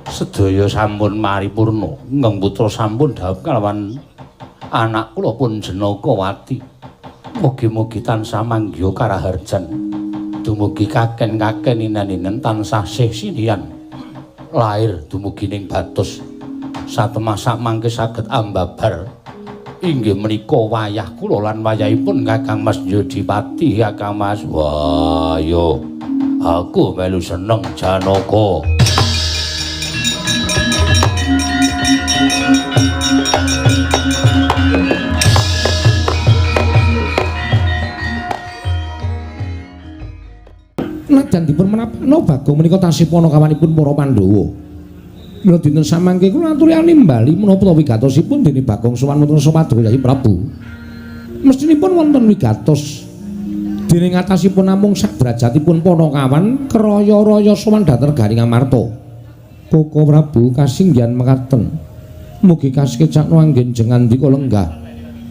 sedaya sampun maripurna, ingkang putra sampun dhawuh kalawan anak kula pun Janakawati. Mugi-mugi tansah manggiha karaharjan, dumugi kaken-kaken inen-inen tansah sih sinian lair dumugi ning batos satemah samangke saged ambabar. Inggih menika wayah kula lan wayahipun Kakang Mas Yodipati. Kakang Mas, wah yo aku melu seneng Janaka. Najan dipun menapakno Bagong menika tasih panakawanipun para Pandhawa. Mila dinten samangke kula aturi nimbali menapa wigatosipun dene Bagong sowan wonten Paduka Yayi Prabu. Mestinipun wonten wigatos dening atasipun namung sak derajatipun panakawan kraya-raya sowan dhateng Garing Amarta. Koko Prabu kasinggihan mekaten. Mugi kasekecakno anggen jengandika lenggah.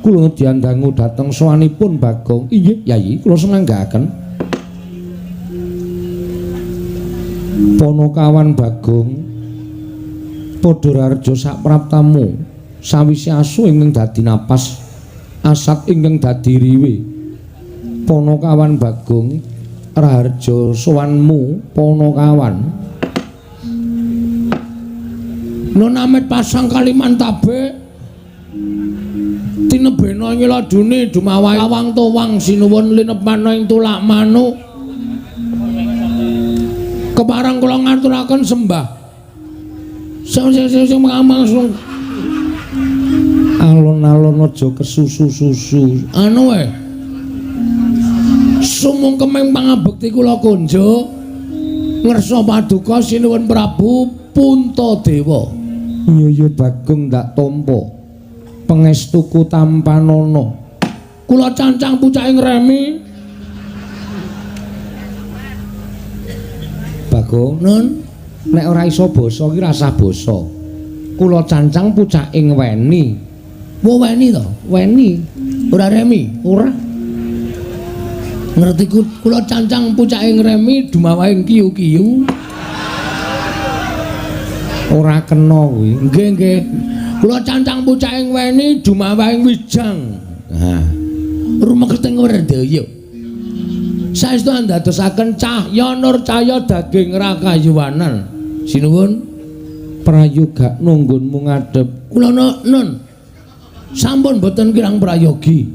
Kula ngedyandangu dhateng sowanipun Bagong. Inggih Yayi, kula semanggaaken. Panakawan Bagong padha raharja sapraptamu sawise asu ingkang dadi napas, asat ingkang dadi riwe. Panakawan Bagong raharja sowanmu panakawan. Nun amit pasang Kalimantabe tinebena nyeladune dumawahi awang towang sinuwun linepana ing tulak manuk. Kepareng kula ngaturaken sembah. Sing sing sing sing alon-alon aja kesusu-susu. Anu wae. Sumungkeming pangabekti kula kunjuk ngersa paduka sinuwun Prabu Puntadewa. Iya iya Bagong ndak tampa. Pangestuku tampanana. Kula cancang pucake ngremi. Bagong, nun, nek ora iso basa ki rasah basa. Kula cancang pucake ngweni. Wo weni to? Weni. Ora remi? Ora. Ngerti kula cancang pucake ngremi dumawahe kiyu-kiyu. Ora kena kuwi. Nggih, nggih. Kula cancang pucake ngweni dumawahe wijang. Nah. Rumeketing werdaya. Saestu andadosaken cahya nur cahya daging rakayuwanan. Sinuwun prayoga nunggunmu ngadhep. Kula nun. Sampun boten kirang prayogi.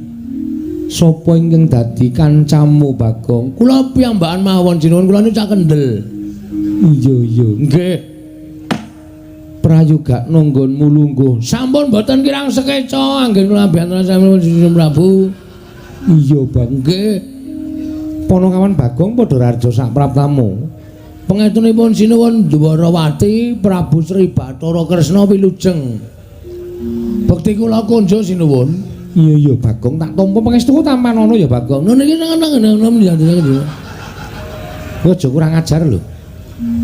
Sapa ingkang dadi kancamu Bagong? Kula piyambakan mawon sinuwun, kula niku cah kendel. Iya iya, nggih. Prayoga nunggunmu lungguh. Sampun boten kirang sekeca anggen kula mbiyantu sami Prabu. Iya, Bang. Nggih. Panakawan Bagong padha raharja sapraptamu. Pangestunipun sinuwun Dwarawati Prabu Sri Bathara Kresna wilujeng. Bekti kula kunjuk sinuwun. Iya iya Bagong tak tampa pangestuku tampanana ya Bagong. Nun iki nang. Aja kurang ajar lho.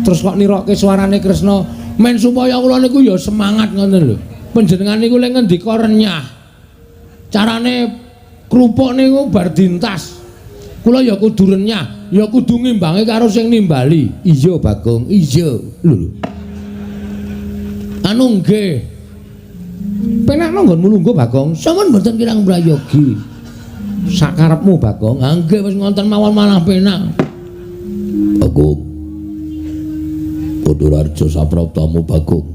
Terus kok nirokke suarane Kresna men supaya kula niku ya semangat ngoten lho. Panjenengan niku lek ngendika renyah. Carane krupuk niku bar dintas. Kula ya kudu renyah, ya kudu ngimbangi karo sing nimbali. Iya Bagong, iya. Lho lho. Anu nggih. Penakno nggonmu lungguh Bagong. Sampun mboten kirang prayogi. Sakarepmu Bagong. Ha nggih wis ngonten mawon malah penak. Bagong. Padha raharja sapraptamu Bagong.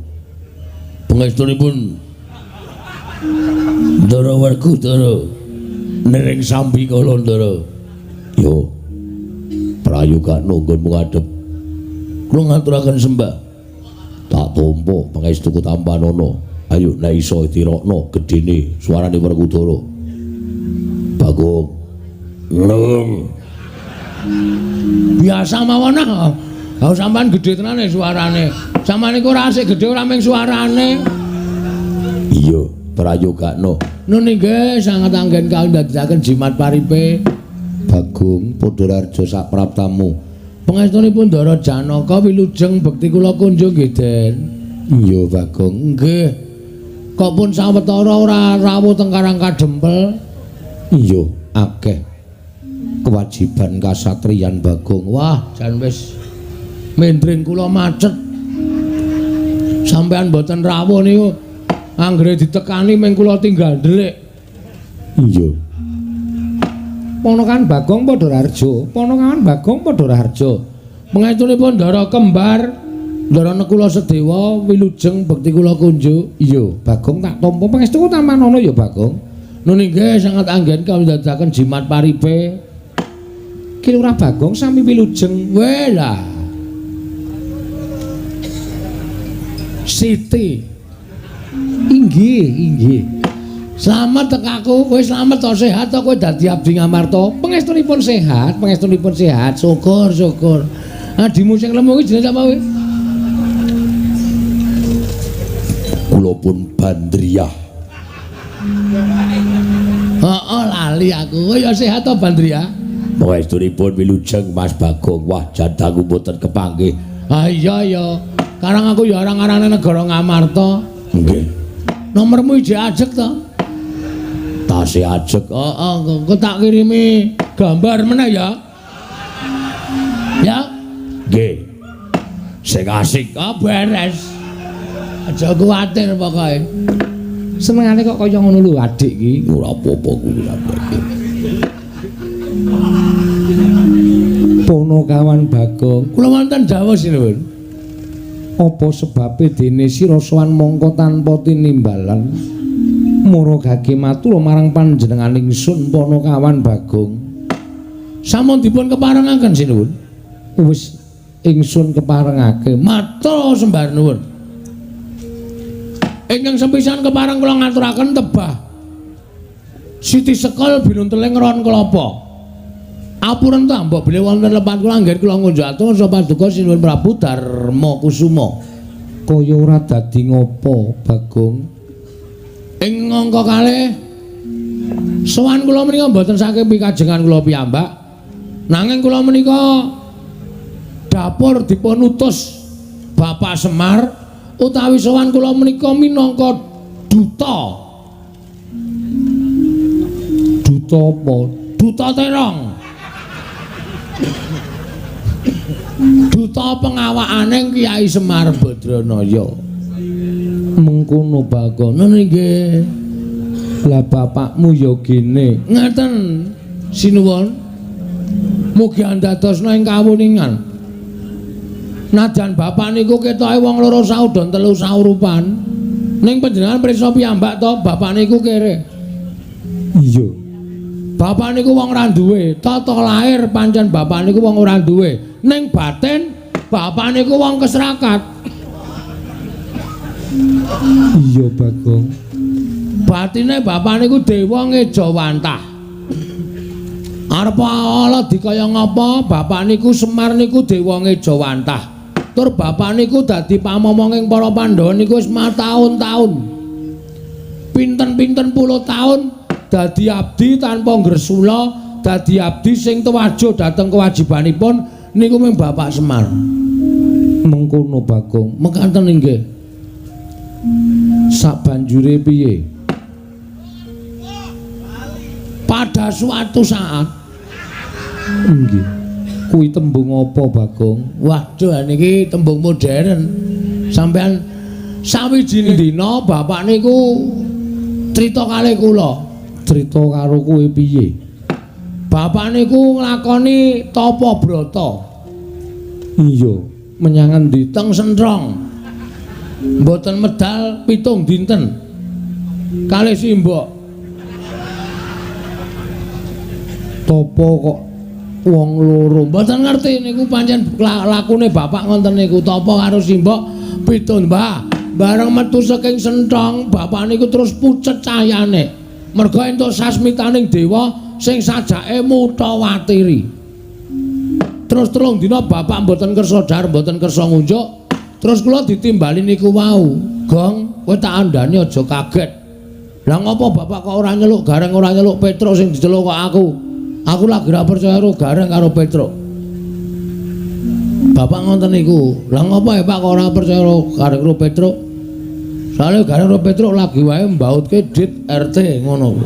Pangestunipun Ndara Werkudara nering sambi kala Ndara. Yo. Prayogakno nggonmu ngadhep. Kula ngaturaken sembah. Tak tampa pangestuku tampanana. Ayo nek iso tirokno gedene suarane Werkudara. Bagong. Neng. Biasa mawon ah. Ha sampean gedhe tenane suarane. Sampeyan iku ora asik gedhe ora mung suarane. Iya, prayogakno. Nun inggih sanget anggen kawula jimat paripe. Bagong Padha Raja sak praptamu. Pangestunipun Ndara Janaka wilujeng bekti kula kunjung nggih, Den. Iya, Bagong. Nggih. Kok pun sawetara ora rawuh teng Karang Kadempel? Iya, akeh kewajiban kasatriyan Bagong. Wah, jan wis mendring kula macet. Sampeyan mboten rawuh niku anggere ditekani ming kula tinggal ndelik. Iya. Ponakan Bagong Padha Raharja, ponakan Bagong Padha Raharja. Pangestunipun Ndara kembar, Ndara Nekula Sedewa wilujeng bekti kula kunjuk. Iya, Bagong tak tampa pangestuku tampanana ya Bagong. Nun inggih sanget anggen kawula ndadekaken jimat paripe. Ki Lurah Bagong sami wilujeng. Weh lah. Siti. Inggih, inggih. Slamet tekaku, kowe slamet to sehat to kowe dadi abdi Ngamarta. Pangestunipun sehat, pangestunipun sehat. Syukur, syukur. Adimu sing lemu kuwi jenenge sapa kowe? Kula pun Bandriyah. Heeh, lali aku. Kowe ya sehat to Bandriyah? Pangestunipun wilujeng Mas Bagong. Wah, jandaku mboten kepanggih. Ah iya ya. Karang aku ya arang-arane negara Ngamarta. Nggih. Nomormu ijek ajeg to? Tasih ajeg. Heeh, engko tak kirimi gambar meneh ya. Ya? Nggih. Sing asik. Ah beres. Aja kuwatir pokoke. Senengane kok kaya ngono lho adik iki. Ora apa-apa kuwi sampeyan. Ponokawan Bagong. Kula wonten dawuh sinuwun. Apa sebabe dene sira sowan mongko tanpa tinimbalan? Mara gage matur marang panjenengan ingsun Ponokawan Bagong. Sampun dipun keparengaken sinuwun. Wis ingsun keparengake. Matur sembah nuwun. Ingkang sepisan kepareng kula ngaturaken tebah Siti Sekul binunteling ron kelapa. Apuren ta mbok bilih wonten lepat kula anggen kula ngunjuk atur paduka Sinuwun Prabu Darma Kusuma. Kaya ora dadi ngopo, Bagong? Ing angka kalih sowan kula menika mboten saking pikajengan kula piyambak. Nanging kula menika dapur dipun utus Bapak Semar utawi sowan kula menika minangka duta. Duta apa? Duta terong. Duta pengawakane Kyai Semar Badranaya. Mengkono Bagong. Ngono nggih. Lah bapakmu ya gene. Ngaten sinuwun. Mugi andadosna ing kawuningan. Najan bapak niku ketoke wong loro saudon telu saurupan. Ning panjenengan prisa piyambak to, bapak niku kere. Iya. Bapak niku wong ora duwe, tata lahir pancen bapak niku wong ora duwe. Ning batin bapak niku wong kesrakat. Iya Bagong. Batine bapak niku dewa ngejawantah. Arep ala dikaya ngapa bapak niku Semar niku dewa ngejawantah. Tur bapak niku dadi pamomonging para Pandhawa niku wis mataun-taun. Pinten-pinten puluh taun dadi abdi tanpa ngresula, dadi abdi sing tuwajo dhateng kewajibanipun niku mung Bapak Semar. Mengkono Bagong, mekaten inggih. Sabanjure piye? Pada suatu saat nggih. Kuwi tembung apa Bagong? Waduh niki tembung modern. Sampean sawijining dina bapak niku crita kalih kula. Crita karo kowe piye? Bapak niku nglakoni tapa brata. Iya, menyang endi? Teng Sentrong. Mboten medal 7 dinten. Kalih simbok. Tapa kok Wong loro. Mboten ngerti niku pancen lakune bapak ngoten niku, tapa karo simbok pitun, Mbah. Bareng metu saking senthong, bapak niku terus pucet cahyane. Merga entuk sasmitaning dewa sing sajake mutawatiri. Terus 3 dina bapak mboten kersa dhahar, mboten kersa ngunjuk. Terus kula ditimbali niku wau. Gong, kowe tak andhani aja kaget. Lah ngopo bapak kok ora nyeluk Gareng, ora nyeluk Petruk sing diceluk kok aku? Aku lagi ora percaya karo Gareng karo Petruk. Bapak ngoten niku. Lah ngopo ya Pak kok ora percaya karo Gareng karo Petruk? Soale Gareng karo Petruk lagi wae mbautke dit RT ngono.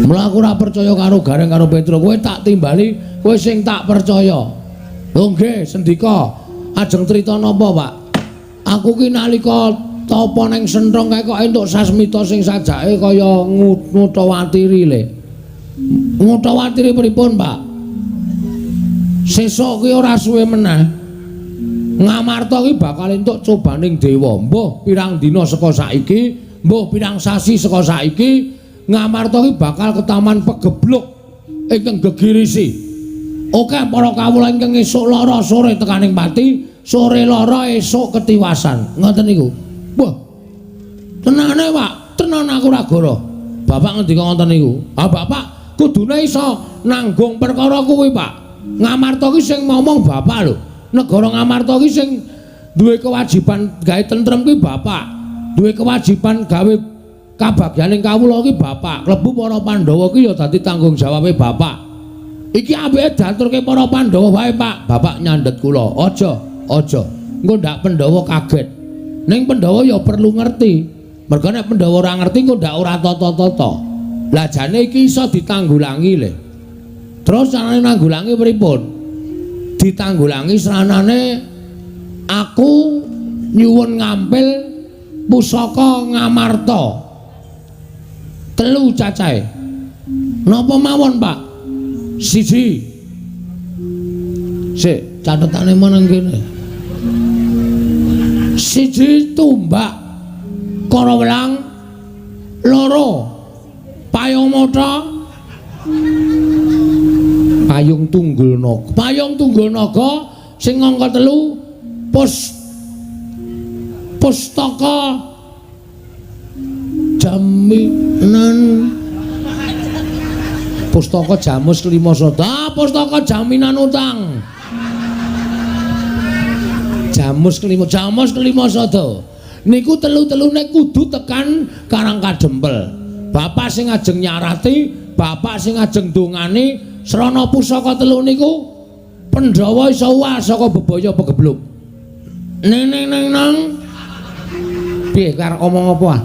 Mula aku ora percaya karo Gareng karo Petruk. Kowe tak timbali, kowe sing tak percaya. Lho nggih, sendika. Ajeng crita napa, Pak? Aku ki nalika tapa ning senthong kae kok entuk sasmita sing sajake kaya ngutawatiri le. Ngutawatiri pripun, Pak? Sesuk ki ora suwe meneh. Ngamarta ki bakal entuk cobaning dewa. Mbuh pirang dina saka saiki, mbuh pirang sasi saka saiki, Ngamarta ki bakal ketaman pegebluk ingkang gegirisi. Oke, para kawula ingkang esuk lara sore tekaning pati, sore lara esuk ketiwasan. Ngoten niku. Wah. Tenane, Pak, tenan aku ora goro. Bapak ngendika ngoten niku. Ah, Bapak kudune iso nanggung perkara kuwi, Pak. Ngamarta ki sing ngomong Bapak lho. Negara Ngamarta ki sing duwe kewajiban gawe tentrem kuwi Bapak. Duwe kewajiban gawe kabagyaning kawula ki Bapak. Klebu para Pandhawa ki ya dadi tanggung jawabe Bapak. Iki apike diaturke para Pandhawa wae, Pak. Bapak nyandhet kula. Aja, aja. Engko ndak Pandhawa kaget. Ning Pandhawa ya perlu ngerti. Merga nek Pandhawa ora ngerti engko ndak ora tata-tata. Lah jane iki iso ditanggulangi le. Terus carane nanggulangi pripun? Ditanggulangi sranane aku nyuwun ngampil pusaka Ngamarta. 3 cacahe. Napa mawon, Pak? 1. Sik, catetane meneng kene. 1 tumbak Karawelang, 2 payung mata, payung tunggul naga. Payung tunggul naga sing angka 3 pustaka jaminan, pustaka jamus kelima sada. Ah, pustaka jaminan utang. Jamus kelima, jamus kelima sada. Niku telu-telune kudu tekan Karang Kadempel. Bapak sing ajeng nyarati, bapak sing ajeng dongani srana pusaka telu niku Pandhawa iso uwal saka bebaya pegebluk. Ning ning ning nang. Piye karep omong apa ah?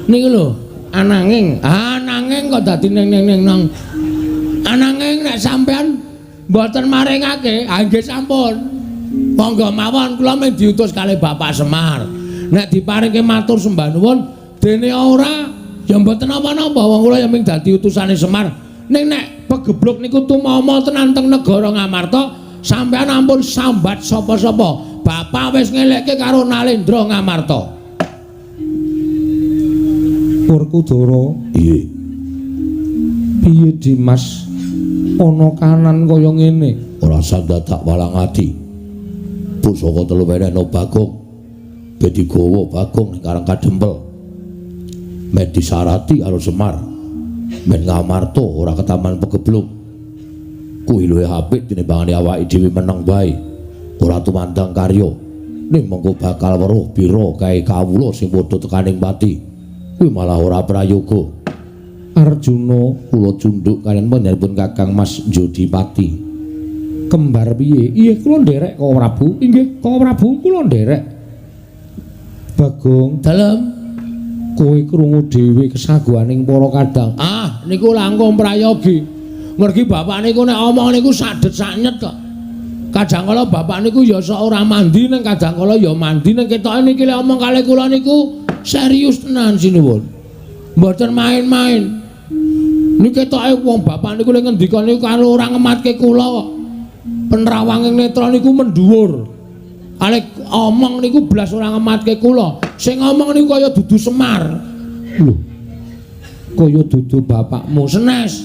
Niku lho, ananging, ananging kok dadi ning ning ning nang. Ananging nek sampean mboten maringake, ah nggih sampun. Monggo mawon kula mung diutus kalih Bapak Semar. Nek diparingke matur sembah nuwun, dene ora ya mboten napa-napa, wong kula ya mung dadi utusane Semar. Ning nek pegebluk niku tumama tenan teng negara Ngamarta, sampean ampun sambat sapa-sapa. Bapak wis ngelekke karo Nalendra Ngamarta. Werkudara, piye? Piye Dimas? Ana kanan kaya ngene? Ora sandadak walang ati. Pusaka telu wenehno Bagong. Ben digawa Bagong ning Karang Kadempel. Men disarati karo Semar. Men Ngamarta ora ketaman pegebluk. Kuwi luwih apik tinimbangane awake dhewe meneng wae. Ora tumandang karya. Ning mengko bakal weruh pira kae kawula sing padha tekaning pati. Kuwi malah ora prayoga. Arjuna kula cundhuk kaliyan panjenenganipun Kakang Mas Jodipati. Kembar piye? Iya kula nderek Kang Prabu. Inggih Kang Prabu kula nderek. Bagong, dalem kowe krungu dhewe kesaguhaning para kadang. Ah, niku langkung prayogi. Mergi bapak niku nek omong niku sadet saknyet kok. Kadang kala bapak niku ya sok ora mandi, ning kadang kala ya mandi, ning ketoke niki lek omong kalih kula niku serius tenan sinuwun. Mboten main-main. Niki ketoke wong bapak niku lek ngendika niku karo ora ngematke kula kok. Penrawanging netra niku mendhuwur. Kalih omong niku blas ora ngematke kula. Sing ngomong niku kaya dudu Semar. Lho. Kaya dudu bapakmu senes.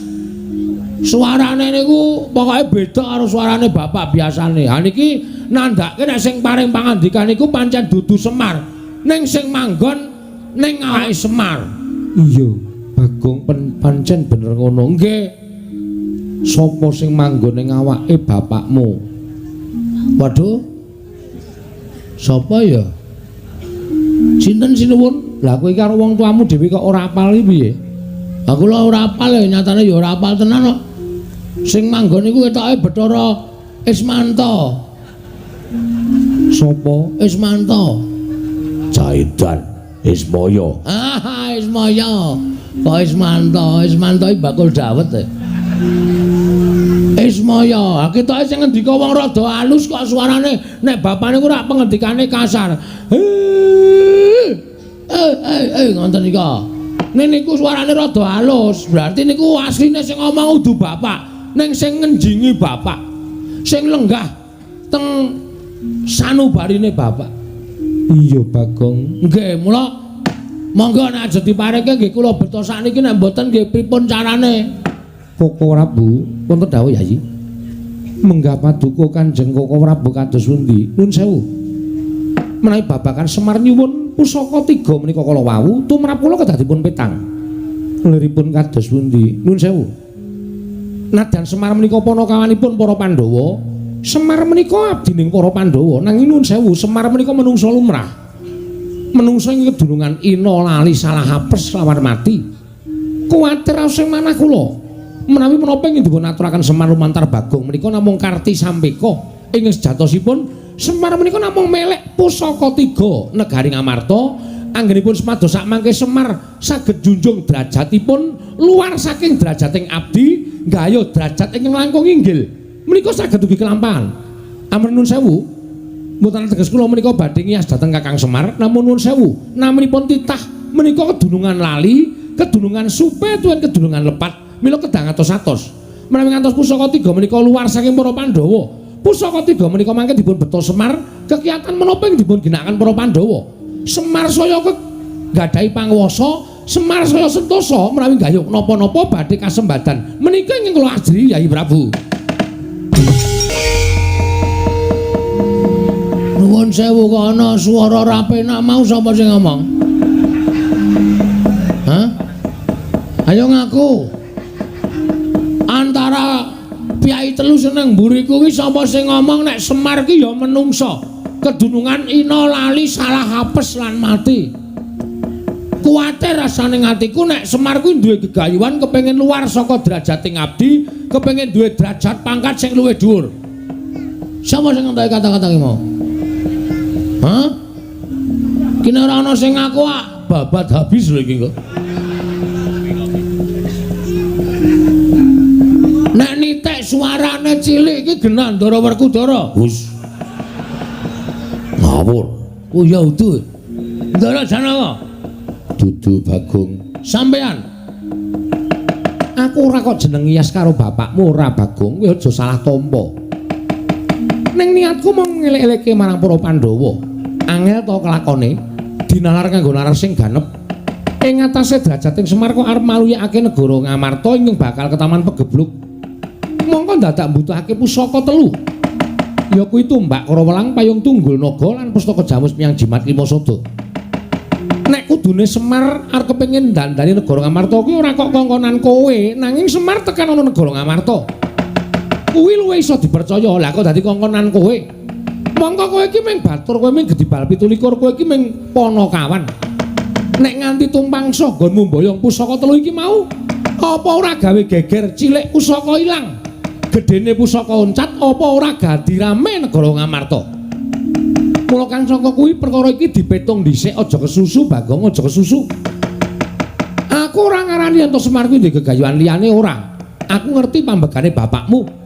Suarane niku pokoke beda karo suarane bapak biasane. Ha niki nandhake nek sing paring pangandikan niku pancen dudu Semar, ning sing manggon ning awake Semar. Iya, Bagong pancen bener ngono. Nggih. Sapa sing manggon ning awake bapakmu? Waduh. Sapa ya? Sinten sinuwun? Lah kowe iki karo wong tuamu dhewe kok ora apal iki piye? Aku lho ora apal ya, nyatane ya ora apal tenan kok. Sing manggon iku ketoke Bathara Ismanto. Sapa? Ismanto. Jaidan Ismaya. Ah, Ismaya. Kok Ismanto? Ismanto iki bakul dawet e. Ismaya, ketoke sing ngendika wong rada alus kok suarane, nek bapane ku rak pengendikane kasar. Ngoten nika. Nek niku suarane rada alus, berarti niku asline sing ngomong udu bapak, ning sing ngenjingi bapak. Sing lenggah teng sanubarine bapak. Iya, Bagong. Nggih, mula monggo nek aja dipareke nggih kula beto sakniki, nek mboten nggih pripun carane? Koko Prabu, wonten dawuh Yayi. Menggah paduka Kanjeng Koko Prabu kados pundi? Nuwun sewu. Menawi babagan Semar nyuwun pusaka tiga menika kala wau, tumrap kula kedah dipun petang. Liripun kados pundi? Nuwun sewu. Nadyan Semar menika panakawanipun para Pandhawa, Semar menika abdining para Pandhawa, nanging nuwun sewu, Semar menika menungsa lumrah. Menungsa ing kedunungan ina lali salah apes lawan mati. Kuwatir sing manah kula. Menawi menapa ingkang dipun aturaken Semar lumantar Bagong menika namung karti sampeka ing sejatosipun Semar menika namung melek pusaka tiga negari Ngamarta. Anggenipun semados sakmangke Semar saged junjung derajatipun luar saking derajating abdi nggayuh derajat ingkang langkung inggil menika saged ugi kelampahan. Amrih nuwun sewu, mboten teges kula menika badhe ngiyas dhateng Kakang Semar, namun nuwun sewu naminipun titah menika kedunungan lali, kedunungan supe tuwin kedunungan lepat, mila kedah ngatos-atos. Menawi ngantos pusaka tiga menika luar saking para Pandhawa, pusaka tiga menika mangke dipun beto Semar kekiatan menapa ing dipun ginakaken para Pandhawa. Semar saya gadahi panguwasa, Semar saya sentosa menawi gayuh napa-napa badhe kasembadan. Menika ingkang kula ajri Yayi Prabu. Nuwun sewu, kok ana swara ra penak mau sapa sing ngomong? Hah? Ayo ngaku. Antara piyai telu seneng mburi kuwi sapa sing ngomong nek Semar ki ya menungsa, kedunungan ina lali salah apes lan mati. Kuwatir rasane atiku nek Semar kuwi duwe gegayuhan kepengin luar saka derajating abdi, kepengin duwe derajat pangkat sing luwih dhuwur. Sapa sing ngentoki kata-kata ki mau? Hah? Kene ora ana sing ngaku, ah, babat habis lho iki kok. Nek nitik suarane cilik iki genah Ndara Werkudara. Hus. Ngawur. Oh ya udu. Ndara Janaka. Dudu Bagong. Sampean. Aku ora kok jeneng ngiyas karo bapakmu ora Bagong, kowe aja salah tampa. Ning niatku mung ngelek-elekke marang para Pandhawa. Angel to kelakone dinalar kanggo nalar sing ganep. Ing atase derajating Semar kok arep maluyakake negara Ngamarta ingkang bakal ketaman pegebluk. Mongko dadak mbutuhake pusaka telu. Ya kuwi tumbak Karawelang, payung tunggul naga lan pustaka jamus miyang jimat lima sada. Nek kudune Semar arep kepengin dandani negara Ngamarta kuwi ora kok kongkonan kowe, nanging Semar tekan ana negara Ngamarta. Kuwi luwih iso dipercaya. Lah kok dadi kongkonan kowe? Mongko kowe iki mung batur, kowe mung gedibal 27, kowe iki mung panakawan. Nek nganti tumpangsa nggonmu mboyong pusaka telu iki mau, apa ora gawe geger cilik pusaka ilang? Gedene pusaka oncat apa ora gadi rame negara Ngamarta? Mula kang saka kuwi perkara iki dipetung dhisik, aja kesusu Bagong, aja kesusu. Aku ora ngarani yen to Semar kuwi ndek gegayuhan liyane ora. Aku ngerti pambegane bapakmu.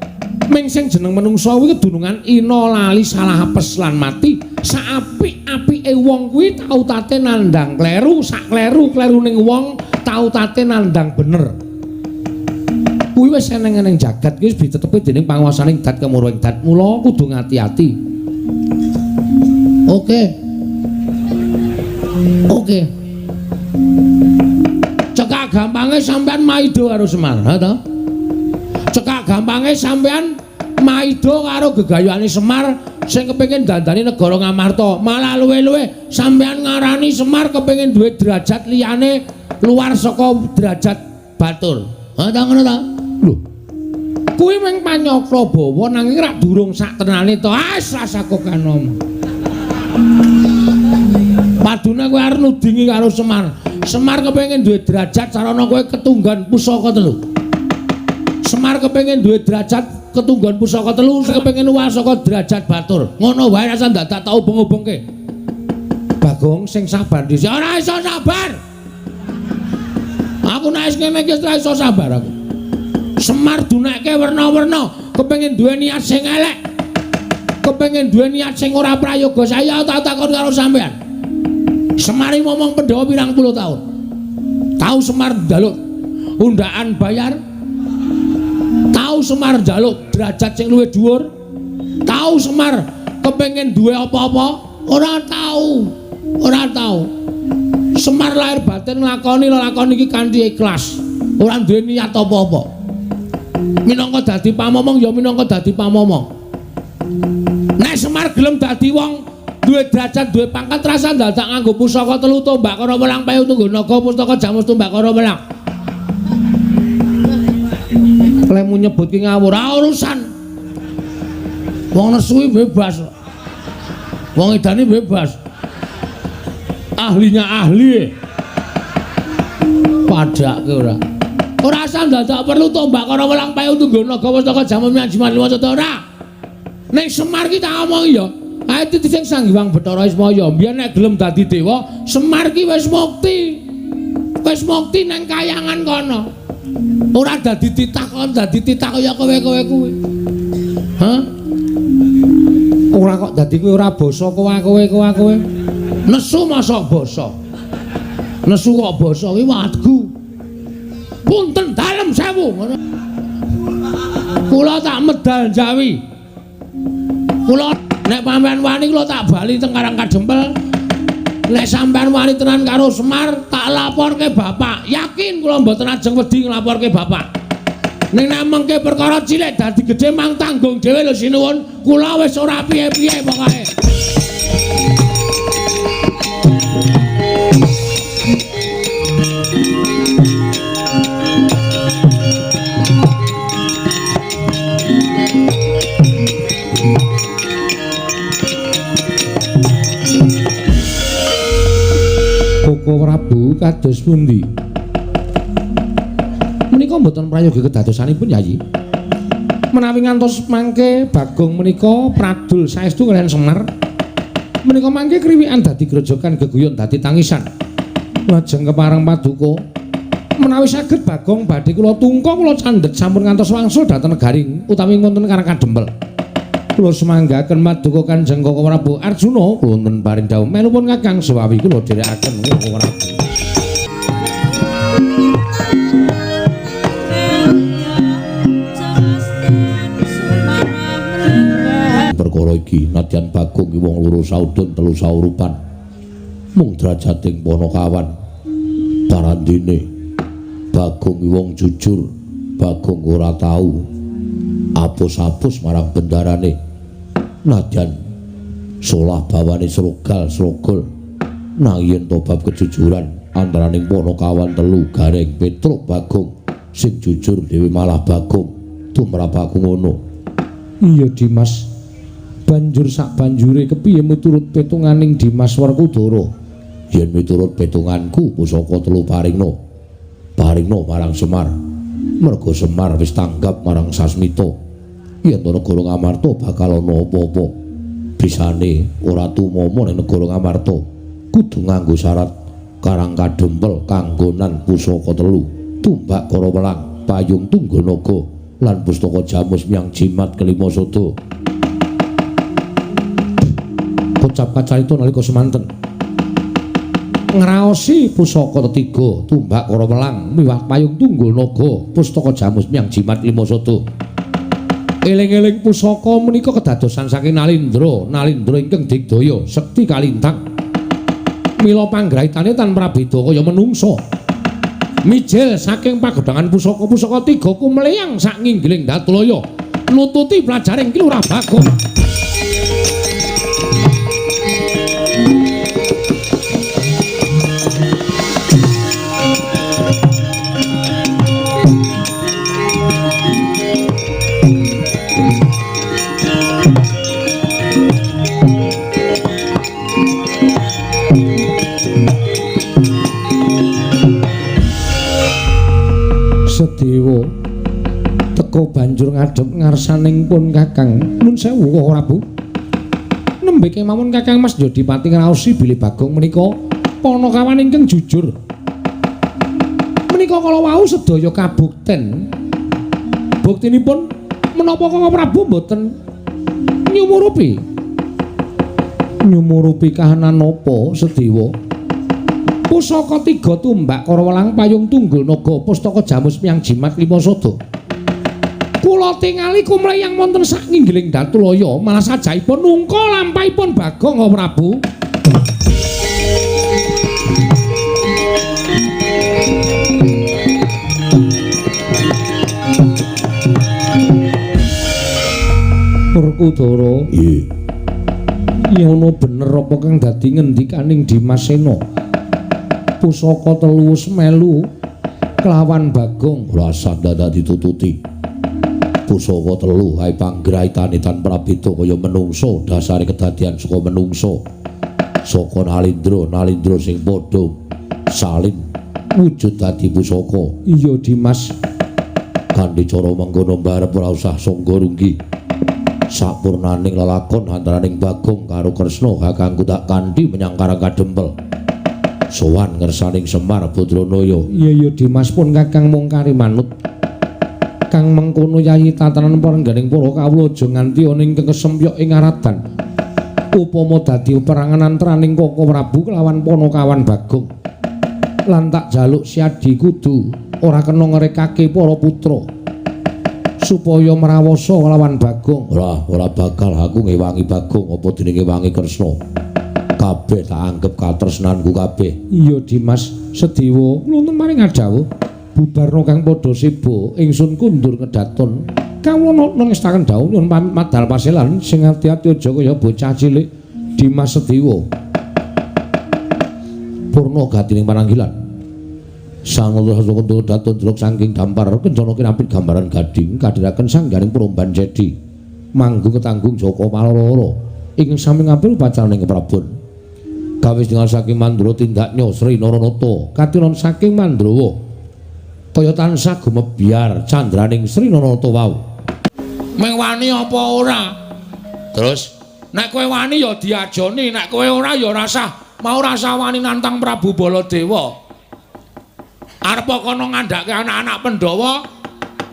Ming sing jeneng menungsa kuwi kedunungan ina lali salah apes lan mati. Saapik-apike wong kuwi tau tate nandhang kleru, sak kleru-klerune wong tau tate nandhang bener. Kuwi wis eneng-eneng jagat kuwi wis ditetepi dening panguwasaning dat kemurwing dat. Mula kudu ngati-ati. Oke. Oke. Cekak gampange sampean maido karo Semar, ha to? Cekak gampange sampean maida karo gegayuhane Semar sing kepengin dandani negara Ngamarta. Malah luwe-luwe sampean ngarani Semar kepengin duwe derajat liyane luar saka derajat Batur. Ha ta ngono ta? Lho. Kuwi mung panyakra bawa nanging rak durung sak tenane to. Ah rasa kokanom. Padune kowe arep nudingi karo Semar. Semar kepengin duwe derajat sarana kowe ketunggon pusaka telu. Semar kepengin duwe derajat ketunggon pusaka telu, kepengin luwih saka derajat Batur. Ngono wae rasa dadak tak ubeng-ubengke. Bagong sing sabar dhisik. Ora iso sabar. Aku nek wis ngene iki ora iso sabar aku. Semar dunekke werna-werna, kepengin duwe niat sing elek. Kepengin duwe niat sing ora prayoga. Saya tak takon karo sampean. Semar ngomong Pandhawa pirang puluh tahun. Tahu Semar njaluk undaan bayar? Tahu Semar njaluk derajat sing luwih dhuwur? Tahu Semar kepengin duwe apa-apa? Ora tahu. Ora tahu. Semar lahir batin nglakoni lelakon iki kanthi ikhlas. Ora duwe niat apa-apa. Minangka dadi pamomong ya minangka dadi pamomong. Nek Semar gelem dadi wong duwe derajat, duwe pangkat, rasa dadak nganggo pusaka telu tombak karo welang payu tunggu naga pustaka jamus tombak karo welang. Lemu nyebut ki ngawur, ora urusan. Wong nesu bebas. Wong edane bebas. Ahlinya ahli. Padake ora. Ora usah dadak perlu tombak karo welang payu tunggu naga pustaka jamus jimat lima cata ora. Ning Semar ki tak omongi ya. Ae titi sing Sang Hyang Bathara Ismaya mbiyen nek gelem dadi dewa, Semar ki wis mukti. Wis mukti nang kayangan kono. Ora dadi titah kon dadi titah kaya kowe-kowe kuwi. Hah? Ora kok dadi kowe ora basa kowe. Nesu mosok basa. Nesu kok basa kuwi wadgu. Punten dalem sewu ngono. Kula tak medal Jawi. Kula nek sampean wani kula tak bali teng Karang Kadempel. Nek sampean wani tenan karo Semar, tak laporke bapak. Yakin kula mboten ajeng wedi nglaporke bapak. Ning nek mengke perkara cilik dadi gedhe mang tanggung dhewe lho sinuwun. Kula wis ora piye-piye pokoke. Koko Prabu kados pundi? Menika mboten prayogi kedadosanipun Yayi. Menawi ngantos mangke Bagong menika pradul saestu kaliyan Semar. Menika mangke kriwikan dadi grojogan geguyon dadi tangisan. Lajeng kepareng paduka menawi saged Bagong badhe kula tungka kula candhet sampun ngantos wangsul dhateng negaring utawi wonten Karang Kadempel. Kula sumanggaken paduka Kanjeng Koko Prabu Arjuna kula wonten paring dawuh melupun Kakang Sewawi kula dherekaken Koko Prabu. Perkara iki nadyan Bagong ki wong loro saudon telu saurupan mung derajating Panakawan parandene Bagong ki wong jujur, Bagong ora tau apus-apus marang bendarane. Nadyan solah bawane srogal srogol nanging yen to bab kejujuran antaraning Panakawan telu Gareng Petruk Bagong sing jujur dhewe malah Bagong tumrap aku ngono. Iya Dimas, banjur sak banjure kepiye miturut petunganing Dimas Werkudara? Yen miturut petunganku pusaka telu paringna paringna marang Semar, merga Semar wis tanggap marang Sasmita. Yen to negara Ngamarta bakal ana apa-apa, bisane ora tumama ning negara Ngamarta kudu nganggo syarat Karang Kadempel kanggonan pusaka telu tumbak kara welang payung tunggal naga lan pustaka jamus miang jimat kelima sada. Kocap kacarita nalika semanten ngraosi pusaka tetiga tumbak kara welang miwah payung tunggul naga pustaka jamus miang jimat lima sada. Eling-eling pusaka menika kedadosan saking Nalindra, Nalindra ingkang digdaya sekti kalintang. Mila panggraitane tan prabeda kaya menungsa. Mijil saking pagedhangan pusaka-pusaka tiga kumleyang sak nginggiling Datulaya nututi pelajaring Ki Lurah Bagong. Sedewa teka banjur ngadhep ngarsaning pun Kakang. Nun sewu Koko Prabu. Nembe kemawon Kakang Mas Jodipati ngraosi bilih Bagong menika panakawan ingkang jujur. Menika kala wau sedaya kabukten. Buktinipun menapa Koko Prabu mboten nyumurupi? Nyumurupi kahanan napa Sedewa? Pusaka tiga tumbak karawelang payung tunggul naga pustaka jamus miyang jimat lima sada. Kula tingali kumleyang wonten sak nginggiling Datulaya malah sajaipun nungka lampahipun Bagong Prabu. Werkudara, nggih. Yen ana bener apa kang dadi ngendikaning Dimas Sena? Pusaka telu wis melu kelawan Bagong. Ora usah dadak ditututi. Pusaka telu hae panggraitane tan prabeda kaya menungso, dasare kedadian saka menungso. Saka Nalindra, Nalindra sing padha salim wujud dadi pusaka. Iya Dimas. Kanthi cara mengkono mbarep ora usah sangga runggi. Sapurnaning lelakon antaraning Bagong karo Kresna kakangku tak kanthi menyang Karang Kadempel. Sowan ngersaning Semar Badranaya. Iya iya Dimas, pun Kakang mung kari manut. Kang mengkono yayi tatanan parengganing para kawula aja nganti ana ingkang kesempyok ing aradan. Upama dadi perangan antaraning Koko Prabu kelawan Panakawan Bagong. Lan tak jaluk siadi kudu ora kena ngrekake para putra supaya mrawasa kelawan Bagong. Ora, ora bakal aku ngewangi Bagong apa dene ngewangi Kresna. Kabeh tak anggep katresnanku kabeh. Iya Dimas Sedewa, kula maring ngadhawuh bubarna kang padha seba ingsun kundur kedaton. Kawula nangestaken dawuh nyuwun pamit madal paselan sing ati-ati aja kaya bocah cilik. Dimas Sedewa. Purna gatining pananggilan. Sang Kundur daton delok saking dampar kencana kinapit gambaran gading kadhiraken sangganing Promban Jedi. Manggung ketanggung Joko Paloro ingkang sami ngampil upacaraning keprabon. Kawis dengan saking Mandra tindaknya Sri Naranata katinon saking Mandrawa kaya tansah gumebyar candraning Sri Naranata wau. Meng wani apa ora? Terus nek kowe wani ya diajoni, nek kowe ora ya rasah mau rasah wani nantang Prabu Baladewa. Arep kono ngandhake anak-anak Pandhawa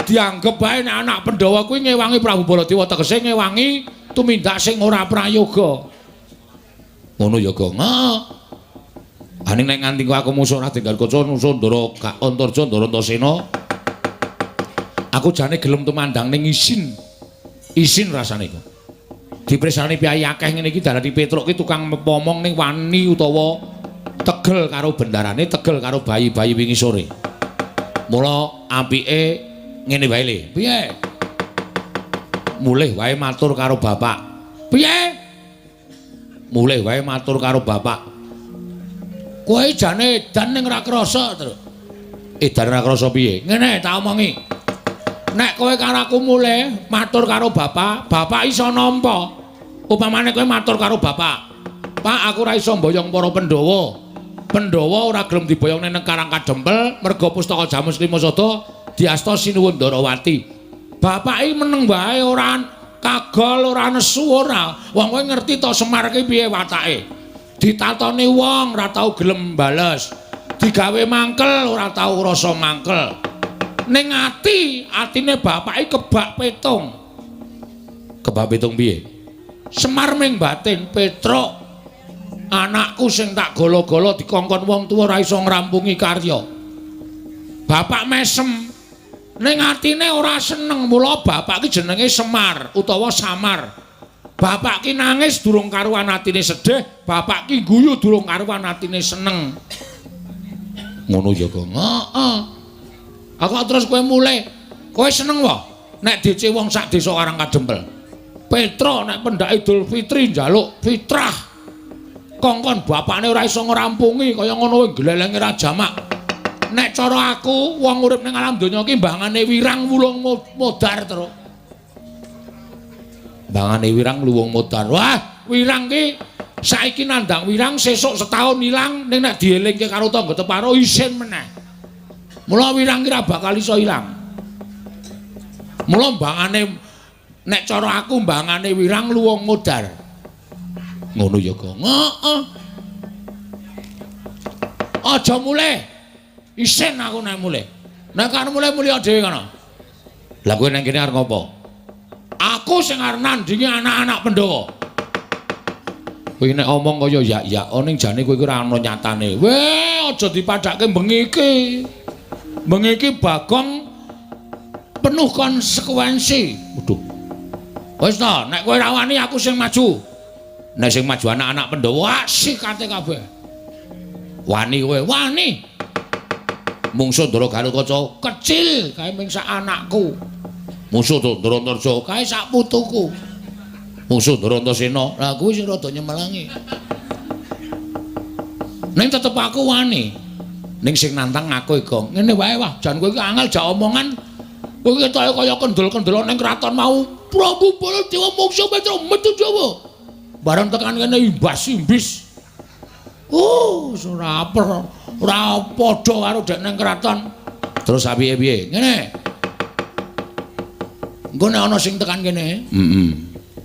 dianggep bae nek anak Pandhawa kuwi ngewangi Prabu Baladewa, tegese ngewangi tumindak sing ora prayoga. Ngono ya, Gong. Heeh. Aning nek nganti aku musuh Raden Garukaca nusa Ndara Antarja Ndara Antasena. Aku jane gelem tumandang ning isin. Isin rasane iku. Dipresani piyayi akeh ngene iki darani Petruk ki tukang momong ning wani utawa tegel karo bendarane, tegel karo bayi-bayi wingi sore. Mula apike ngene wae le. Piye? Mulih wae matur karo bapak. Piye? Mulih wae matur karo bapak. Kowe jane edan ning ora krasa, Tru. Edan ora krasa piye? Ngene tak omongi. Nek kowe karo aku mulih matur karo bapak, bapak iso nampa. Upamane kowe matur karo bapak, "Pak, aku ora iso mboyong para Pandhawa. Pandhawa ora gelem diboyong nang Karang Kadempel merga pustaka Jamus Lima Sada diasta Sinuwun Ndarawati." Bapak iki meneng wae ora kagol, ora nesu ora. Wong kowe ngerti to Semar ki piye watake. Ditatoni wong ora tau gelem bales. Digawe mangkel ora tau rasa mangkel. Ning ati, atine bapak iki kebak petung. Kebak petung piye? Semar ming batin, Petruk, anakku sing tak golo-golo dikongkon wong tuwa ora iso ngrampungi karya. Bapak mesem. Ning atine ora seneng, mula bapak ki jenenge Semar utawa Samar. Bapak ki nangis durung karuan atine sedih, bapak ki guyu durung karuan atine seneng. Ngono ya, Gong. Heeh. Aku terus kowe mulih. Kowe seneng wae nek DC wong sak desa Karang Kadempel. Petro nek pendak Idul Fitri njaluk fitrah. Kongkon bapakne ora iso ngrampungi kaya ngono kuwi glelenge ra jamak. Nek cara aku wong urip ning alam donya iki mbangane wirang wulung modar, Tru. Mbangane wirang luwung modar. Wah, wirang ki saiki nandang wirang sesuk setahun ilang ning nek dielingke karo tangga teparo isin meneh. Mula wirang ki ra bakal iso ilang. Mula mbangane nek cara aku mbangane wirang luwung modar. Ngono ya, Gong. Heeh. Aja mulih. Isin aku nek mulih. Nek arep mulih mulih dhewe kono. Lah kowe nang kene arep ngopo? Aku sing arep nandingi anak-anak Pandhawa. Kowe nek omong kaya yak-yak ning jane kowe iki ora ana nyatane. Weh, aja dipadhake bengi iki. Bengi iki Bagong penuh konsekuensi. Waduh. Wis ta, nek kowe ra wani aku sing maju. Nek sing maju anak-anak Pandhawa sikate kabeh. Wani kowe, wani. Mungsuh Ndara Garukaca kecil kae ming sak anakku. Mungsuh Ndara Antarja kae sak putuku. Mungsuh Ndara Antasena, lah kuwi sing rada nyemelangi. Ning tetep aku wani. Ning sing nantang aku iki, ngene wae wah, jan kowe iki angel jak omongan. Kowe iki ketoke kaya kendel-kendel ning kraton mau. Prabu Baladewa mungsuh Petro metu Jawa. Bareng tekan kene imbas-imbis. Oh, ora ora padha karo dek ning kraton. Terus piye piye? Ngene. Engko nek ana sing tekan kene, heeh.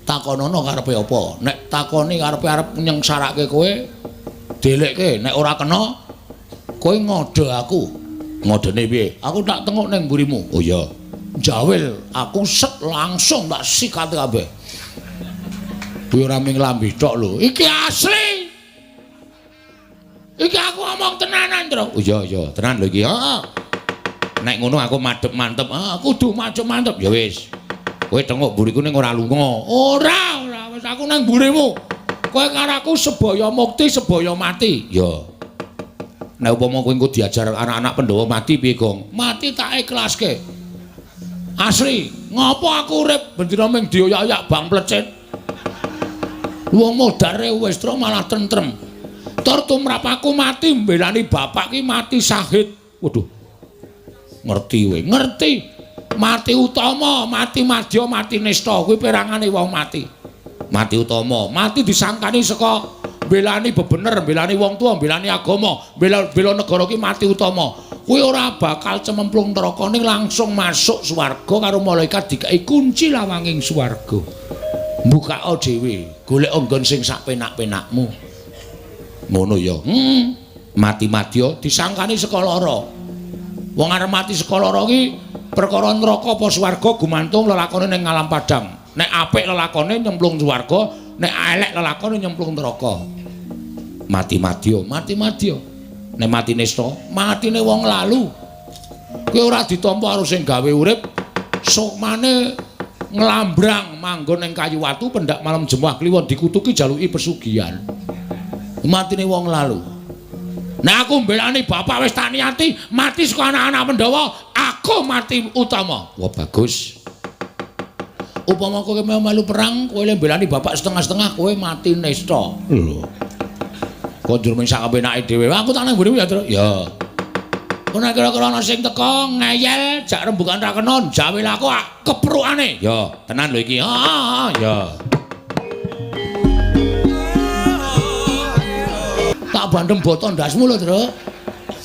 Takonono karepe apa? Nek takoni karepe arep nyengsarake kowe, delekke. Nek ora kena, kowe ngode aku. Ngodene piye? Aku tak tengok ning mburimu. Oh iya. Jawil, aku set langsung tak sikat kabeh. Kuwi ora mung lambe tok lho. Iki asli. Iki aku ngomong tenanan, Tru. Oh iya iya, tenan lho iki. Heeh. Nek ngono aku madhep mantep. Ah, kudu madhep mantep. Ya wis. Kowe tengok mburiku ning ora lunga. Ora, ora wis aku nang mburimu. Kowe karo aku sebaya mukti, sebaya mati. Ya. Nek upama kowe engko diajar anak-anak Pandhawa mati piye, Gong? Mati tak ikhlaske. Asli, ngopo aku urip bendina ming dioyak-oyak bang plecit. Wong modare wis tru malah tentrem. Tur tumrap aku mati mbelani bapak ki mati syahid. Waduh. Ngerti kowe, ngerti. Mati utama, mati madya, mati nista kuwi perangane wong mati. Mati utama, mati disangkani saka mbelani bebener, mbelani wong tuwa, mbelani agama, bela negara ki mati utama. Kuwi ora bakal cememplung neraka ning langsung masuk swarga karo malaikat dikai kunci lawanging swarga. Mbukaka dhewe, golek nggon sing sak penak-penakmu. Ngono ya. Mati madya disangkani saka lara. Wong arep mati saka lara ki perkara neraka apa swarga gumantung lelakone ning alam padang. Nek apik lelakone nyemplung swarga, nek elek lelakone nyemplung neraka. Mati madya, mati madya. Nek mati nista, matine wong lalu. Kuwi ora ditampa karo sing gawe urip, sukmane nglambrang manggon ning kayu watu pendak malam Jemuah Kliwon dikutuki jaluki pesugihan. Matine wong lalu. Nek aku mbelani bapak wis tak niati mati saka anak-anak Pandhawa, aku mati utama. Wah bagus. Upama kowe melu perang, kowe mbelani bapak setengah-setengah, kowe mati nista. Lho. Kok njur ming sak kepenake dhewe. Aku tak nang mburimu ya, Tru. Ya. Kowe nek kira-kira ana sing teka ngeyel jak rembugan ra kena, jawil aku keprukane. Ya, tenan lho iki. Heeh, ya. Tak bandem boto ndasmu lho, Tru.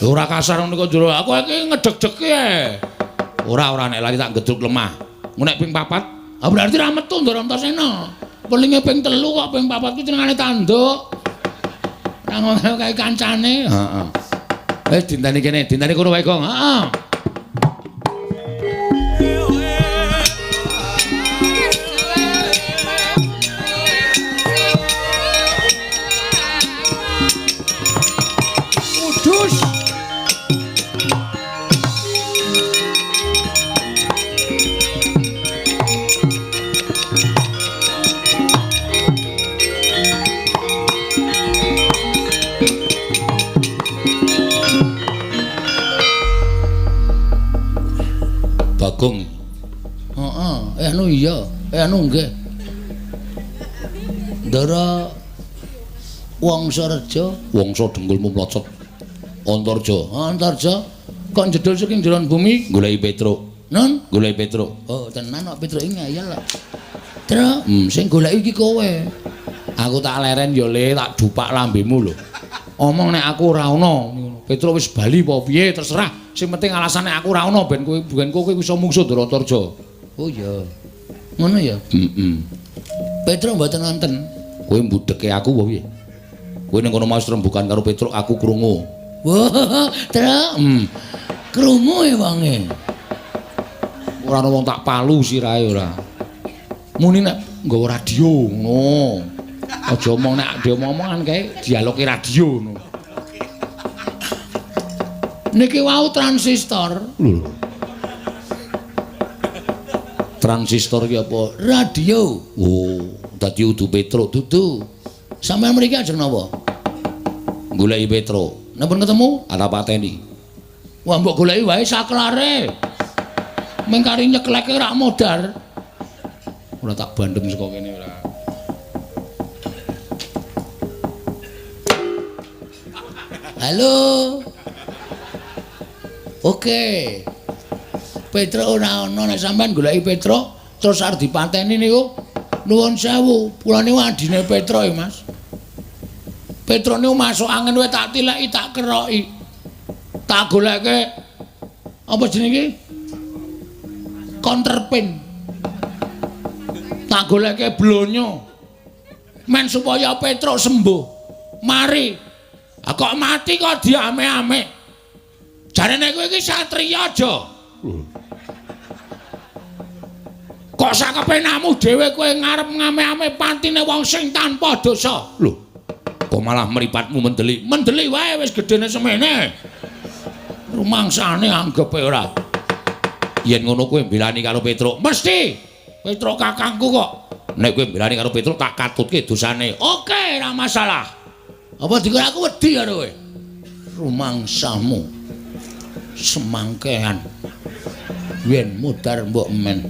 Ora kasar ngono kok njur. Aku iki ngedeg-degke ae. Ora nek lali tak gedruk lemah. Engko nek ping 4, ah berarti ra metu Ndara Antasena. Pelinge ping 3 kok ping 4 kuwi jenengane tanduk. Ra ngono kae kancane. Heeh. Wis dinteni kene, dinteni kono wae, Gong. Heeh. Kudus. Bagong. Heeh, anu iya, anu nggih. Ndara Wangsareja, Wangsa dengkulmu mlocot. Antarja, Antarja. Kok njedul saking jeron bumi goleki Petruk. Nun, goleki Petruk. Oh, tenan kok Petruk iki ngeyel kok. Truk, sing goleki iki kowe. Aku tak leren ya Le, tak dupak lambemu lho. Omong nek aku ora ana ngono. Petruk wis bali apa piye terserah. Sing penting alasane aku ora ana ben kowe iso mungsuh Ndara Antarja. Oh iya. Ngono ya? Heeh. Petruk mboten wonten. Kowe mbudheke aku apa piye? Kowe ning kono mau rembukan karo Petruk aku krungu. Wah, Truk. Krungu e wonge. Ora ana wong tak palu sirahe ora. Muni nek nggawa radio ngono. Aja omong nek diomong-omongan kae dialoge radio ngono. Niki wau transistor. Lho. Transistor ki apa? Radio. Oh, dadi udu Petruk dudu. Sampeyan mriki ajeng napa? Goleki Petruk. Napa ketemu? Ora pateni. Wah, mbok goleki wae saklare. Meng kari nyekleke rak modar. Ora tak bandem saka kene ora. Halo. Oke. Petruk ora ana nek sampean goleki Petruk terus arep dipateni niku nuwun sewu. Kula niku adine Petruk ya, Mas. Petruk niku masuk angin wae tak tileki tak keroki. Tak goleke apa jenenge iki? Counterpin. Tak goleke blonyo. Men supaya Petruk sembuh. Mari. Ah kok mati kok diame-ame. Jarene kowe iki satriya aja. Kok sakepenamu dhewe kowe ngarep ngame-ame patine wong sing tanpa dosa. Lho. Kok malah mripatmu mendelik. Mendelik wae wis gedene semene. Rumangsane anggepe ora. Yen ngono kowe mbelani karo Petruk. Mesti. Petruk kakangku kok. Nek kowe mbelani karo Petruk tak katutke dosane. Oke, ora masalah. Apa dikira aku wedi karo kowe? Rumangsamu semangkean. Yen mudar mbok men.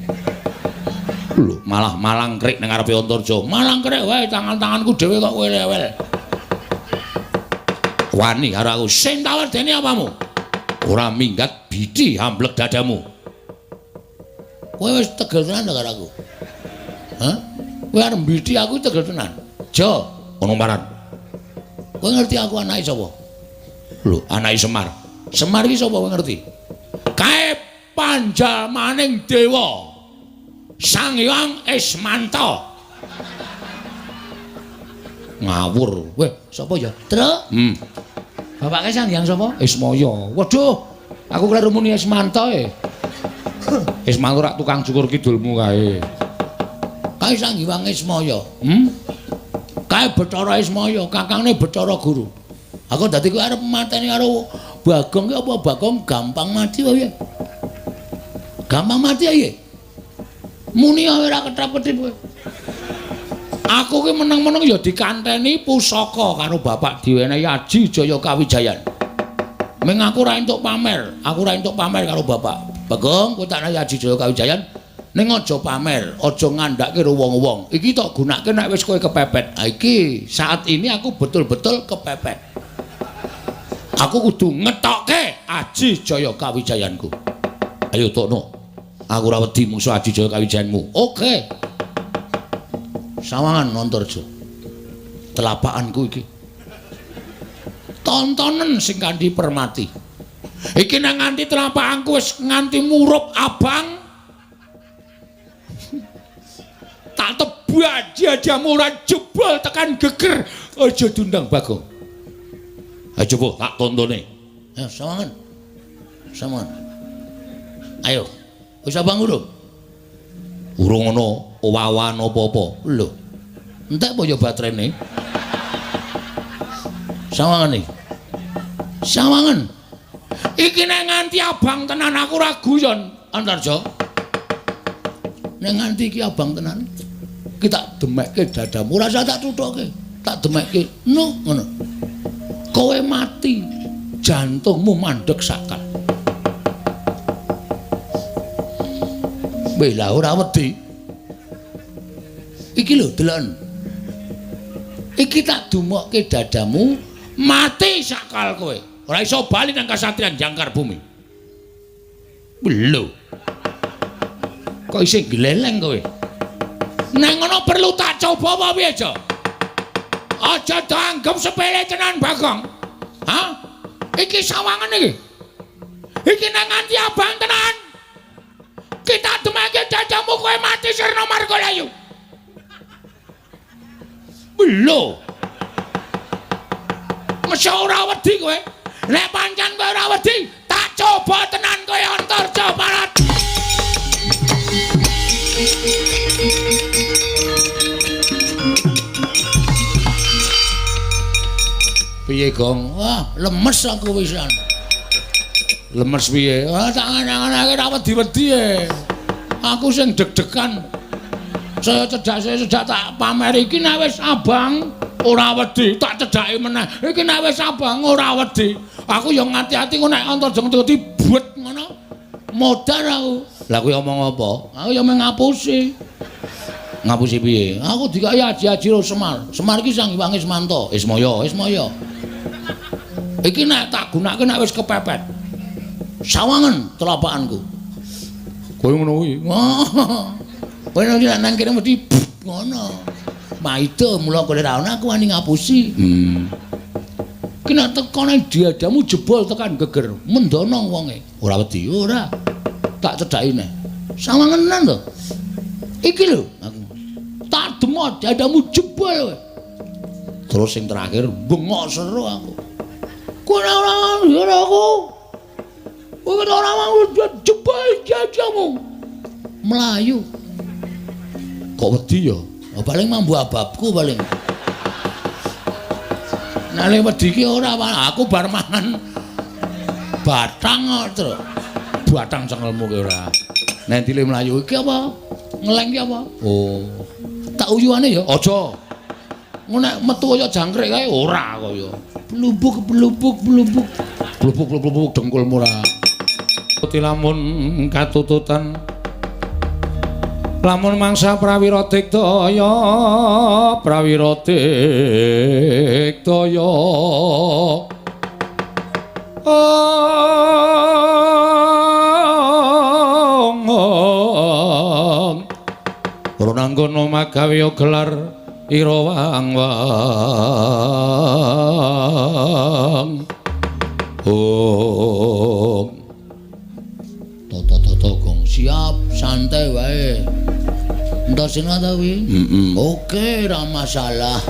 Lho, malah malang krik ning ngarepe Antarja. Malang krik wae tangan-tanganku dhewe kok kowe rewel. Wani karo aku. Sing tak wedeni apamu? Ora minggat bidi amblek dadamu. Kowe wis tegel tenan karo aku. Hah? Kowe arep mbidi aku tegel tenan. Jo, ono maran. Kowe ngerti aku anake sapa? Lho, anake Semar. Semar iki sapa kowe ngerti? Kae panjalmaning dewa. Sang Hyang Ismanta. Ngawur. Weh, sapa ya? Truk. Bapake Sang Hyang sapa? Ismaya. Waduh, aku kleru muni Ismanta e. Ismanta rak tukang cukur kidulmu kae. Kae Sang Hyang Ismaya. Kae Bathara Ismaya, kakangne Bathara Guru. Aku dadi kowe arep mateni karo Bagong ki apa Bagong gampang mati wae. Gampang mati ae. Muni ora ketap-ketip kowe. Aku ki meneng-meneng ya dikanteni pusaka karo bapak diwenehi Aji Jaya Kawijayan. Ming aku ora entuk pamer, aku ora entuk pamer karo bapak. Bagong, kowe tak nehi Aji Jaya Kawijayan ning aja pamer, aja ngandhake karo wong-wong. Iki tok gunake nek wis kowe kepepet. Ha iki saat ini aku betul-betul kepepet. Aku kudu ngetokke Aji Jaya Kawijayanku. Ayo tokno. Aku ora wedi mungsuh Aji Jaya Kawijayanmu. Oke. Sawangan Antarja. Telapakanku iki. Tontonen sing kanthi permati. Iki nang nganti telapakanku wis nganti murup abang. Tak tebak jajamu ora jebol tekan geger. Aja diundang Bagong. Ayo coba tak tontone. Ayo sawangan. Sawangan. Ayo. Wis abang urung? Urung ana owawan apa-apa. Lho. Entek apa ya baterene? Sawangan iki. Sawangan. Iki nek nganti abang tenan aku ora guyon, Antarja. Nek nganti iki abang tenan, iki tak demekke dadamu, ora usah tak tuthuke. Tak demekke. No, ngono. Kowe mati, jantungmu mandeg sakal. Weh lah ora wedi. Iki lho deloken. Iki tak dumokke dadamu mati sakal kowe. Ora iso bali nang kasatriyan Jangkar Bumi. Lho. Kok isih gleleng kowe? Nang ngono perlu tak coba apa piye, Jo? Aja dianggep sepele tenan, Bagong. Hah? Iki sawangan iki. Iki nang nganti abang tenan. Kita demake dadamu kowe mati sirna margalayu. Lho. Mesti ora wedi kowe. Nek pancen kowe ora wedi, tak coba tenan kowe Antarja Parat. Piye, Gong? Wah, lemes aku wisan. Lemes piye? Ah, tak ngene-ngene ora wedi-wedi e. Aku sing deg-degan. Saya cedak tak pamer iki nek wis abang ora wedi, tak cedhaki meneh. Iki nek wis abang ora wedi. Aku ya ngati-ati kok nek Antarja ngerti buet ngono. Modar aku. Lah kowe omong apa? Aku ya mung ngapusi. Ngapusi piye? Aku dikai aji-aji ro Semar. Semar iki Sang Hyang Ismanto. Ismaya, Ismaya. Iki nek tak gunake nek wis kepepet. Sawangen telapakanku. Kowe ngono kuwi. Kowe nek nang kene mesti ngono. Maida mula kowe ora ana aku wani ngapusi. Ki nek teko nang dadamu jebol tekan geger, mendono wonge. Ora wedi, ora. Tak cedhaki neh. Sawangenan to. Iki lho aku. Tak demot dadamu jebol kowe. Terus sing terakhir bengok seru aku. Kowe ora ora aku. Kowe ora mau jebol dadamu. Melayu. Kok wedi ya? Oh, paling mambu ababku paling. Nek le wedi ki ora, aku bar mangan batang kok, Tru. Batang cengelmu ki ora. Nek dile mlayu iki apa? Ngeleng ki apa? Oh. Tak uyuane ya aja. Ngono nek metu kaya jangkrik kae ora kaya. Blubuk blubuk blubuk. Blubuk blubuk dengkulmu ora. Lamun katututan lamun mangsa prawira digdaya prawira digdaya ong ronanggono magawe gelar ira wang wang ong toto gong siap santai wae. Entasena ta kuwi? Heeh. Oke, ora masalah.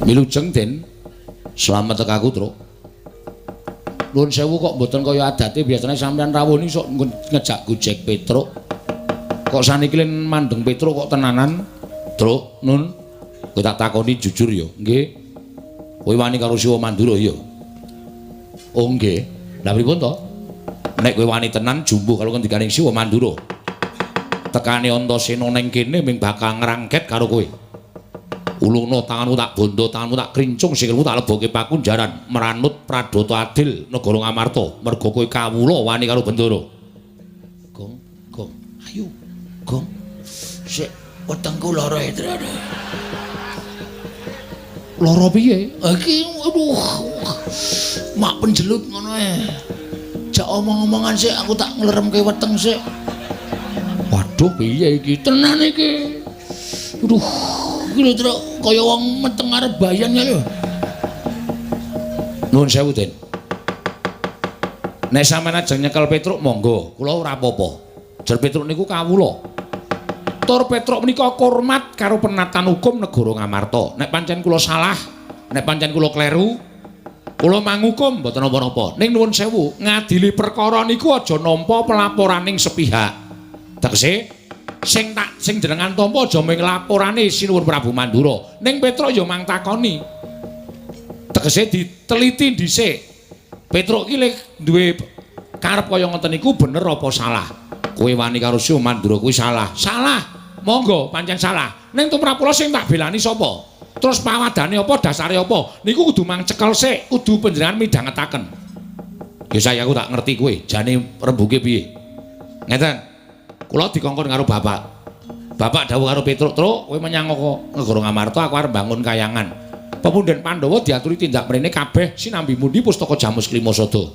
Wilujeng Den. Slamet tekaku, Truk. Nuwun sewu kok mboten kaya adate biasane sampean rawuh niki sok ngejak gojek Petruk. Kok saniki len mandeng Petruk kok tenanan, Truk, Nun. Kowe tak takoni jujur ya. Nggih. Kowe wani karo Siwa Mandura ya? Oh nggih. Lah pripun to? Nek kowe wani tenan jumbuh karo ngendikaning Siwa Mandura. Tekane Antasena ning kene ming bakal ngrangket karo kowe. Ulungno tanganmu tak bondo, tanganmu tak krincung, sikilmu tak lebokke pakunjaran, meranut pradata adil negara Ngamarta. Merga kowe kawula wani karo Bendara. Gong, gong, ayo, gong. Sik, wetengku lara e, Tru. Lara piye? Iki aduh. Mak penjelut ngono e. Jak omong-omongan sik aku tak ngleremke weteng sik. Waduh, piye iki? Tenan iki. Aduh, iki lho Truk, kaya wong meteng arep bayan ya lho. Nuwun sewu, Den. Nek sampeyan ajeng nyekel Petruk monggo, kula ora apa-apa. Jer Petruk niku kawula. Tur Petruk menika hormat karo penatan hukum negara Ngamarta. Nek pancen kula salah, nek pancen kula kleru, kula mangukum mboten napa-napa. Ning nuwun sewu, ngadili perkara niku aja nampa pelaporaning sepihak. Tegese sing tak sing jenengan tampa aja mung laporane Sinuwun Prabu Mandura. Ning Petruk ya mang takoni. Tegese diteliti dhisik. Petruk ki lek duwe karep kaya ngoten niku bener apa salah? Kowe wani karo Siwa Mandura kuwi salah. Salah. Monggo pancen salah. Ning tumrap kula sing tak belani sapa? Terus pawadane apa, dasare apa? Niku kudu mang cekel sik, kudu panjenengan midhangetaken. Ya saya aku tak ngerti kowe, jane rembuke piye? Ngeten. Kula dikongkon karo bapak. Bapak dawuh karo Petruk, "Truk, kowe menyang negara Ngamarta, aku arep bangun kayangan." Pepunden Pandhawa diaturi tindak mrene kabeh sinambi mundi pustaka Jamus Klimasada.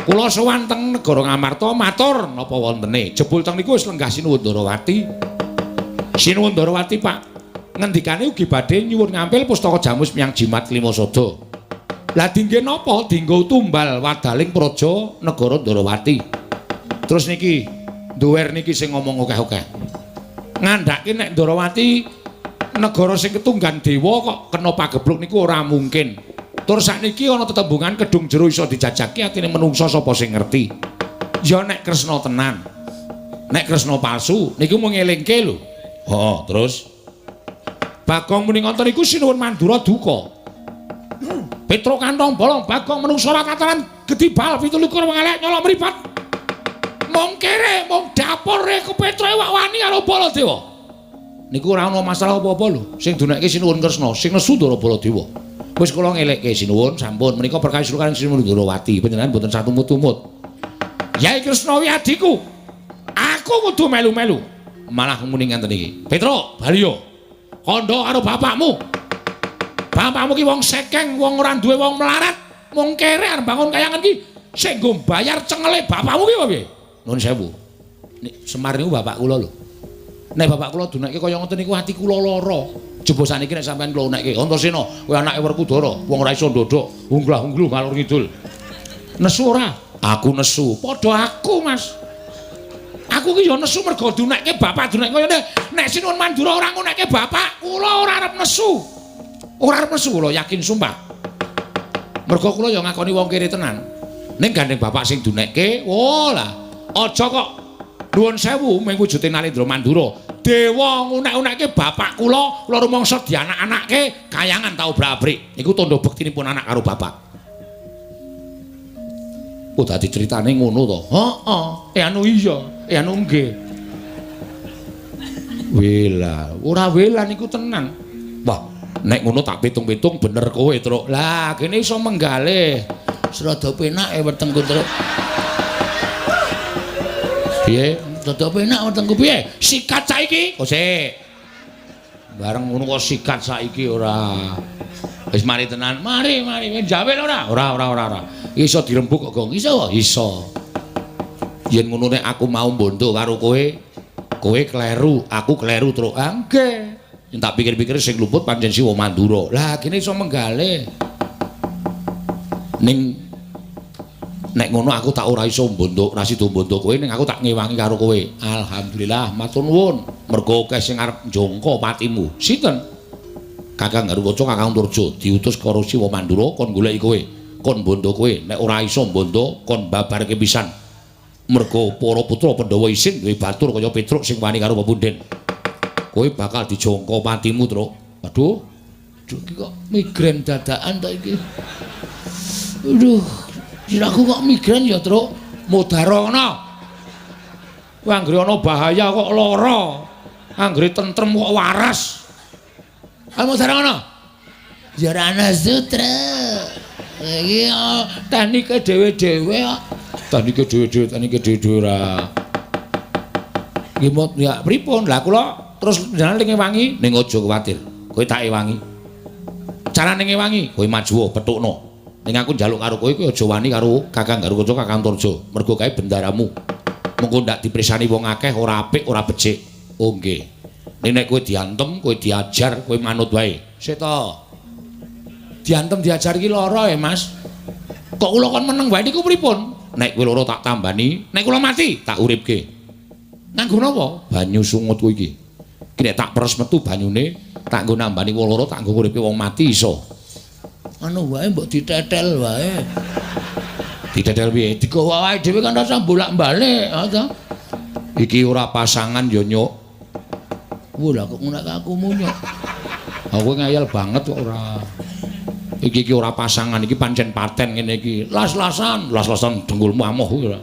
Kula sowan teng negara Ngamarta matur napa wontene. Jebul teng niku wis lenggah Sinuwun Ndarawati. Sinuwun Ndarawati, Pak, ngendikane ugi badhe nyuwun ngampil pustaka Jamus menyang Jimat Klimasada. Lah dingge napa? Dinggo tumbal wadaling praja negara Ndarawati. Terus niki duwer niki sing ngomong akeh-akeh. Ngandhake nek Ndarawati negara sing ketunggan dewa kok kena pagebluk niku ora mungkin. Tur sakniki ana tetembungan kedung jero iso dijajaki atine menungsa sapa sing ngerti. Ya nek Kresna tenan. Nek Kresna palsu niku mung ngelingke lho. Heeh, terus Bagong muni ngoten niku Sinuwun Mandura duka. Petruk kantong bolong Bagong menungsa ora kataran gedibal 27 wong elek nyolok mripat. Mung kere, mung dapure ku Petruk wak wani karo Baladewa. Niku ora ana masalah apa-apa lho. Sing dunekke Sinuwun Kresna, sing nesu Ndara Baladewa. Wis kula ngelekke Sinuwun, sampun menika perkawis kula Sinuwun Ndarawati, panjenengan mboten satumut-tumut. Yai Kresna wi adhiku. Aku kudu melu-melu. Malah muni ngenten iki. Petruk, bali yo. Kandha karo bapakmu. Bapakmu ki wong sekeng, wong ora duwe, wong melarat, wong kere arep bangun kayangan ki sing nggo bayar cengele bapakmu ki piye? Nuwun sewu. Nek Semar niku bapak kula lho. Nek bapak kula dunekke kaya ngoten niku ati kula lara. Coba saniki nek sampean kula unekke, Antasena, kowe anake Werkudara, wong ora iso ndodok, unglah-ungluh ngalor ngidul. Nesu ora? Aku nesu. Padha aku, Mas. Aku ki ya nesu mergo dunekke bapak dunekke kaya nek nek Sinuwun Mandura ora ngunekke bapak, kula ora arep nesu. Ora arep nesu kula yakin sumpah. Mergo kula ya ngakoni wong kere tenan. Ning gandeng bapak sing dunekke, oh lah, aja kok nuwun sewu mung wujude Narendra Mandura. Dewa ngunek-unekke bapak kula, kula rumangsa dianak-anake kayangan tau obrak-abrik. Iku tandha bektinipun anak karo bapak. Oh, dadi critane ngono to. Heeh. Eh anu iya, eh anu nggih. Wela, ora wela niku tenan. Wah, nek ngono tak pitung-pitung bener kowe, Truk. Lah, kene iso menggalih. Serada penak e wetengku, Truk. Piye? Rada penak wetengku piye? Sikat saiki. Oh, sik. Bareng ngono kok sikat saiki ora. Wis mari tenan. Mari, mari. Jawel ora? Ora, ora, ora, ora. Iso dirembuk kok, Gong. Iso? Iso. Yen ngono nek aku mau mbondo karo kowe, kowe kleru, aku kleru, Truk. Ah, nggih. Yen tak pikir-pikir sing luput pancen Siwa Mandura. Lah, kene iso menggalih. Ning nek ngono aku tak ora iso mbondo, ora sida mbondo kowe, ning aku tak ngewangi karo kowe. Alhamdulillah, matur nuwun. Mergo akeh sing arep njongko patimu. Sinten? Kakang Garuwaca, Kakang Antarja diutus karo Siwa Mandura kon goleki kowe, kon mbondo kowe. Nek ora iso mbondo kon babarke pisan. Mergo para putra Pandhawa isin duwe batur kaya Petruk sing wani karo pepunden. Kowe bakal dijongko patimu, Truk. Aduh. Aduh iki kok migrain dadakan ta iki. Aduh. Sirahku kok migrain ya, Truk. Mudara ngono. Kowe anggere ana bahaya kok lara. Anggere tentrem kok waras. Ah mudara ngono. Ya ora ana sutra. Iki teknike dhewe-dhewe kok. Teknike dhewe-dhewe, teknike dhewe-dhewe ora. Nggih mot ya pripun? Lah kula terus jenengan ngewangi ning aja kuwatir. Kowe tak ewangi. Carane ngewangi, kowe maju petukno. Ning aku njaluk karo kowe, kowe aja wani karo Kakang Garukaca, Kakang Antarja. Mergo kae bendaramu. Mengko ndak dipresani wong akeh ora apik, ora becik. Oh nggih. Ning nek kowe diantem, kowe diajar, kowe manut wae. Sik to. Diantem diajar iki lara ya, Mas. Kok kula kon meneng wae niku pripun? Nek kowe lara tak tambani, nek kula mati tak uripke. Nganggo napa? Banyu sungutku iki. Iki nek tak peres metu banyune, tak nggo nambani wong lara, tak nggo nguripke wong mati iso. Anu wae mbok ditetel wae. Ditetel piye? Digawa awake dhewe kan rasa bolak-balik, ha ta? Iki ora pasangan ya, Nyuk. Wah, lah kok ngono aku munyuk. Aku ngayal banget kok ora. Iki iki ora pasangan, iki pancen paten ngene iki. Las-lasan, las-lasan dengkulmu amoh kuwi ora.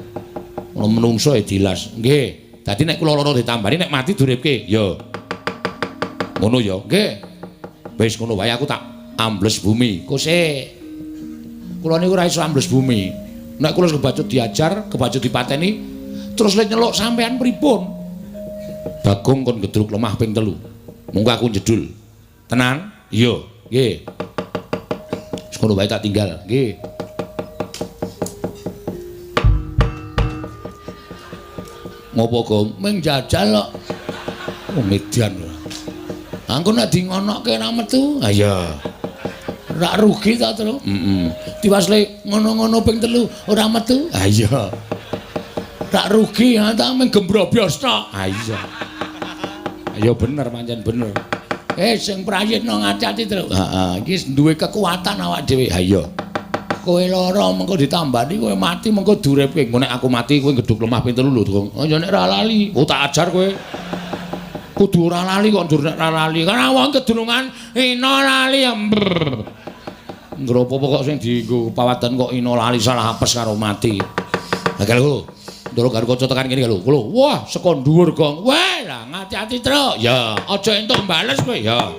Ono menungso e dilas. Nggih. Dadi nek kula lara ditambani, nek mati diuripke. Ya. Ngono ya. Nggih. Wis ngono wae aku tak ambles bumi. Kose. Kula niku ora iso ambles bumi. Nek kula kebacut diajar, kebacut dipateni, Terus le nyeluk sampean pripun? Bagong kon gedruk lemah ping 3. Mungko aku jedul. Tenan? Iya, nggih. Wis ngono wae tak tinggal, nggih. Ngopo, Gong? Ming jajal kok. Oh, median ora. Angko nek di ngonokke ora metu. Ha iya. Rak rugi ta, Tru? Heeh. Tiwas le ngono-ngono ping 3 ora metu. Ha iya. Rak rugi ha ta ming gembrobyos tok. Ha iya. Ya bener pancen bener. Sing prayitna ngati-ati, Tru. Heeh, iki duwe kekuatan awak dhewe. Ha iya. Kowe lara mengko ditambani, kowe mati mengko duripke. Engko nek aku mati kowe gedhuk lemah ping 3 lho, Gong. Oh ya nek ora lali. Oh tak ajar kowe. Kudu ora lali kok njur nek ora lali. Karena wong kedunungan ina lali. Ngropo kok sing dienggo pawadan kok ina lali salah apes karo mati. Lah lho. Ndoro Garukaca tekan kene lho. Lho, wah saka dhuwur, Gong. Wah, lah ngati-ati, Tru. Ya, aja entuk bales kowe ya.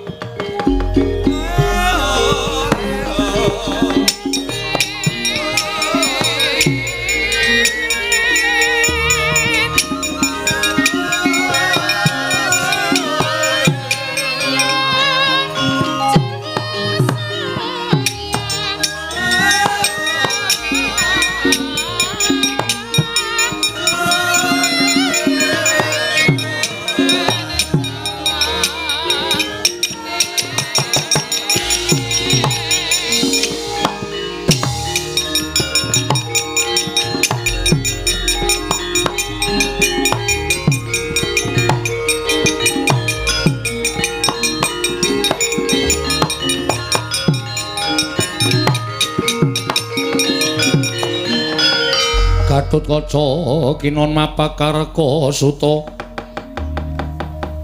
Gatotkaca kinon mapakarka suta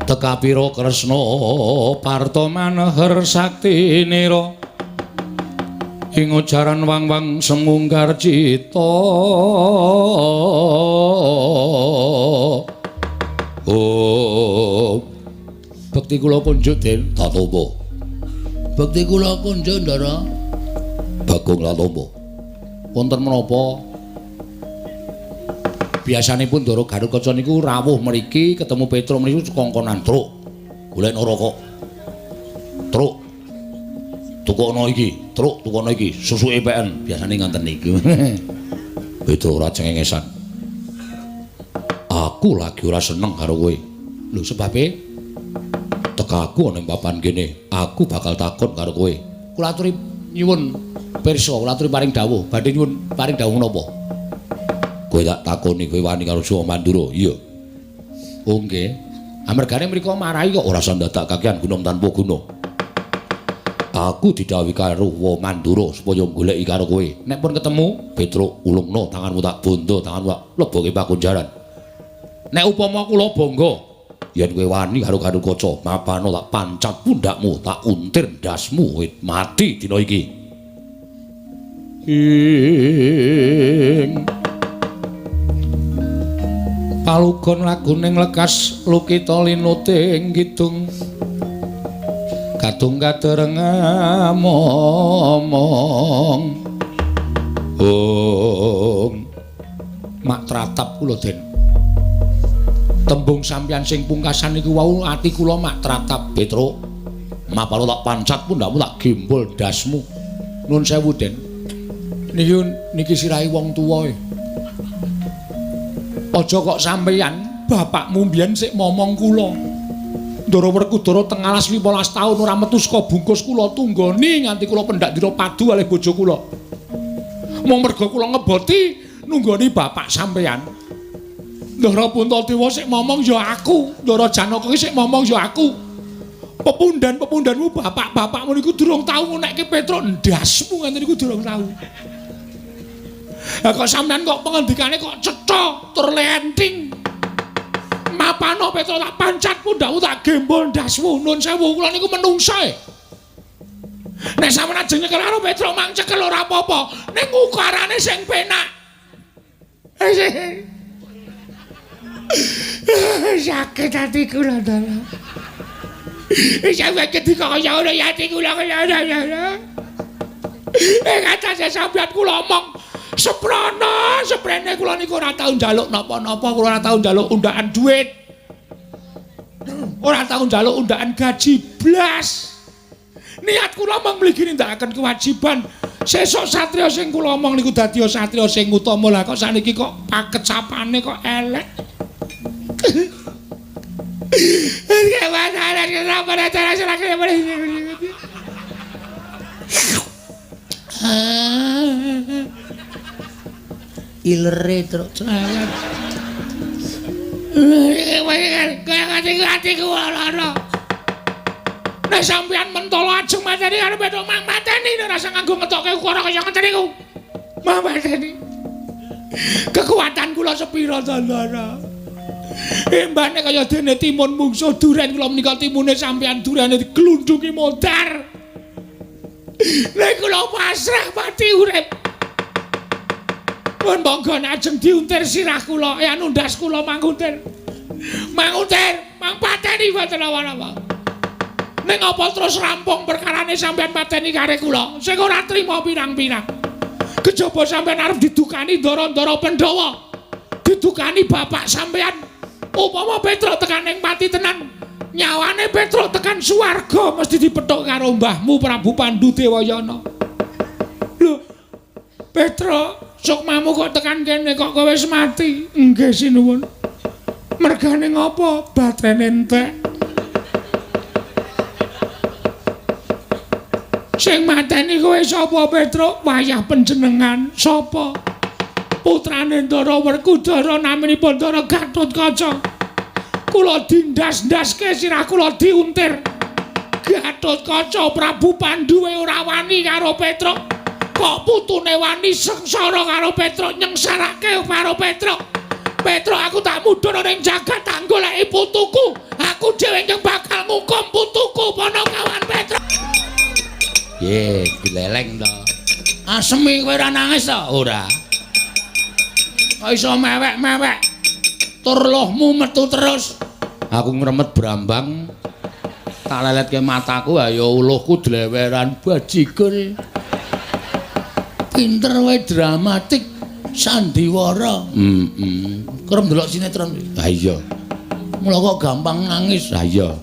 tekapira Kresna parta maneher sakti nira ing ujaran wang-wang semunggar cita. Oh, bekti kula kunjuk Den Tatopo. Bekti kula kunjuk Ndara Bagong Latopo. Wonten menapa? Biasanipun Ndara Garukaca niku rawuh mriki ketemu Petruk mriki kongkonan truk. Golekno rokok. Truk. Tukono iki, truk tukono iki, susuke PN biasane ngoten niku. Petruk ora cengengesan. Aku lagi ora seneng karo kowe. Lho sebabe tekaku ana ing papan kene, aku bakal takon karo kowe. Kula aturi nyuwun pirsa, kula aturi paring dawuh. Badhe nyuwun paring dawuh napa? Kowe tak takoni kowe wani karo Jawa Mandura. Iya. Oh nggih. Amergane mriku marahi kok ora usah ndadak kakean gunung tanpa guna. Aku didhawuhi karo Wa Mandura supaya goleki karo kowe. Nek pun ketemu, Petruk ulungno tanganmu tak bondo, tanganmu tak leboke pakunjaran. Nek upama kula bangga yen kowe wani karo Garukaca, mapano tak pancat pundakmu, tak untir ndasmu, kowe mati dina iki. Ing palugon laguning lekas lukita linuting kidung kadung kadereng momong. Ong mak tratap kula Den. Tembung sampeyan sing pungkasan niku wau ati kula mak tratap. Petruk mapalo tak pancat pundhakmu tak gembol ndasmu. Nuwun sewu Den. Niki niki sirahe wong tuwa e. Aja kok sampeyan bapakmu mbiyen sik momong kula. Ndara Werkudara teng alas 15 taun ora metu saka bungkus kula tunggoni nganti kula pendak dina padu kalih bojo kula. Mung merga kula ngeboti nunggoni bapak sampeyan. Ndara Puntadewa sik momong ya aku, Ndara Janaka sik momong ya aku. Pepundhan-pepundhanmu bapak-bapakmu niku durung tau ngunekke Petruk ndasmu ngoten niku durung tau. Lah kok sampean kok pengendikane kok cetha tur lenting. Mapano Petruk tak pancat pundhakmu tak gembol ndasmu. Nun sewu kula niku menungsa e. Nek sampean ajeng nyekel karo Petruk mang cekel ora apa-apa, ning ukarane sing penak. Sakit ati kula Ndara. Sampeyan ketika kaya ngono ya ati kula kaya ngono. Ing atase sampeyan kula omong Seprana, seprene kula niku ora tau njaluk napa-napa, kula ora tau njaluk undaan duit. Ora tau njaluk undaan gaji blas. Niat kula mung mligi nindakaken kewajiban. Sesuk satriya sing kula omong niku dadi satriya sing utama. Lah kok saniki kok pakecapane kok elek. Ilere truk cerewet. Nek sampeyan mentolo ajeng mateni karo Petruk mang mateni nek rasa nganggo ngetokke ukara kaya ngeten niku. Mang mateni. Kekuatan kula sepira to, Ndara? Embane kaya dene timun mungsuh duren kula menika timune sampeyan durene diglundungi modar. Nek kula pasrah pati urip. Pun monggo ajeng diuntir sirah kula, anu ndas kula manguntir. Manguntir, mang pateni boten napa-napa. Ning apa terus rampung perkarane sampeyan pateni kare kula sing ora trima pirang-pirang. Kejaba sampeyan arep didukani ndara-ndara Pandhawa. Didukani bapak sampeyan. Upama Petruk tekan ing pati tenan, nyawane Petruk tekan swarga mesti dipethuk karo mbahmu Prabu Pandu Dewayana. Lho, Petruk, sukmamu kok tekan kene kok kowe wis mati? Nggih sinuwun. Mergane ngopo? Batrene entek. Sing mateni kowe sapa Petruk? Wayah panjenengan sapa? Putrane Ndara Werkudara naminipun Ndara Gatotkaca. Kula dindas-ndaske sirah kula diuntir. Gatotkaca Prabu Pandu ora wani karo Petruk. Kok putune wani sengsara karo Petruk, nyengsarake karo Petruk. Petruk aku tak mudhun ning jagat tak goleki putuku. Aku dhewe ingkang bakal ngukum putuku Panakawan Petruk. Ye, dileleng to. Asemi kowe ora nangis to? Ora. Kok iso mewek-mewek? Tur lohmu metu terus. Aku ngremet brambang. Tak leletke mataku, ayo uluhku dleweran bajigur. Pinter wae dramatik sandiwara. Heeh. Kerep ndelok sinetron. Ha iya. Mula kok gampang nangis. Ha iya.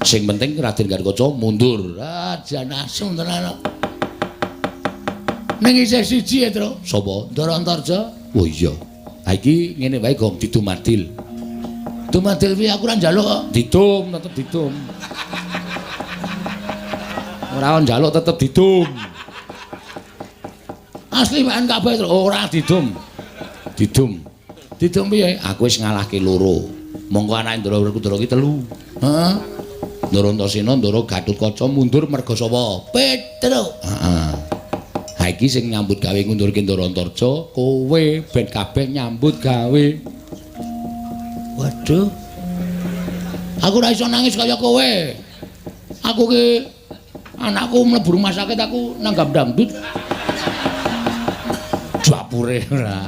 Sing penting Raden Gatotkaca mundur. Ah, jan asem tenan kok. Ning isih siji ya, Tru. Sapa? Ndara Antarja. Oh iya. Ha iki ngene wae gong didumadil. Dumadil piye aku ora njaluk kok. Didum, tetep didum. Ora njaluk tetep didum. Asli wae kabeh ora didum. Didum. Didum piye? Aku wis ngalahke loro. Monggo anake Ndara Werkudara ki telu. Heeh. Ndara Antasena, Ndara Gatotkaca mundur merga sapa? Petruk. Heeh. Ha iki sing nyambut gawe ngundurke Ndara Antarja, kowe ben kabeh nyambut gawe. Waduh. Aku ora iso nangis kaya kowe. Aku ki anakku mlebu rumah sakit aku nanggap dangdut. Dapure ora.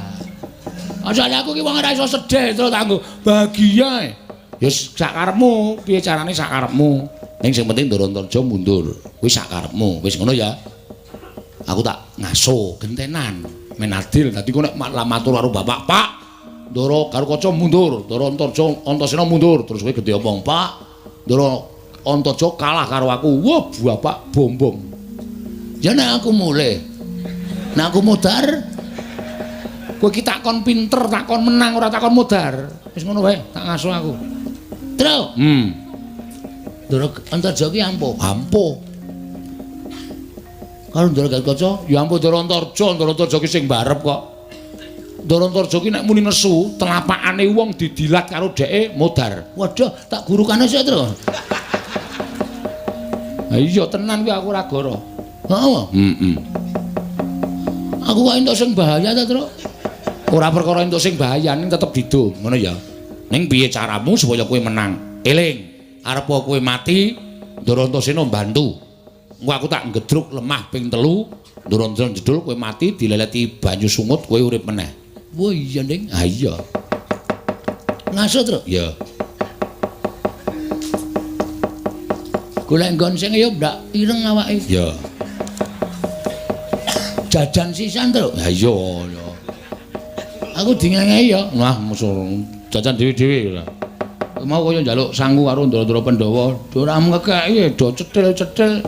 Asale aku ki wong ora iso sedih terus anggo bahagia. Ya sakarepmu, piye carane sakarepmu. Ning sing penting Ndara Antarja mundur. Kuwi sakarepmu. Wis ngono ya. Aku tak ngaso gentenan men adil. Dadi kok nek matur karo bapak, Pak, Ndara Gatotkaca mundur, Ndara Antarja Antasena mundur, terus kowe gedhe omong, Pak, Ndara Antarja kalah karo aku. Wah, bapak bom-bom. Ya nek aku mulih. Nek aku modar, kowe iki takon pinter, takon menang, ora takon modar. Wis ngono wae, tak ngaso aku. Tru. Ndara Antarja ki ampuh. Ampuh. Karo Ndara Gatotkaca, ya ampun Ndara Antarja, Ndara Antarja ki sing barep kok. Ndara Antarja ki nek muni nesu, telapakane wong didilat karo dheke modar. Waduh, tak gurukane sik, Tru. Ha iya tenan kuwi aku ora goro. Heeh. Heeh. Aku kok entuk sing bahaya ta, Tru? Ora perkara entuk sing bahaya, ning tetep didum, ngono ya. Ning piye caramu supaya kowe menang? Eling, arep kowe mati, Ndara Antasena mbantu. Engko aku tak ngedruk lemah ping 3, Ndara Antasena jedul kowe mati dileleti banyu sungut kowe urip meneh. Wah iya, Ning. Ha iya. Ngaso, Tru? Iya. Golek nggon sing ya ndak ireng awake. Iya. Jajan sisan, Tru? Ha iya, ya. Aku dingengehi ya. Wah, musuh jajan dhewe-dhewe. Mau kaya njaluk sangu karo ndara-ndara Pandhawa, ora ngekeki do cetil-cetil.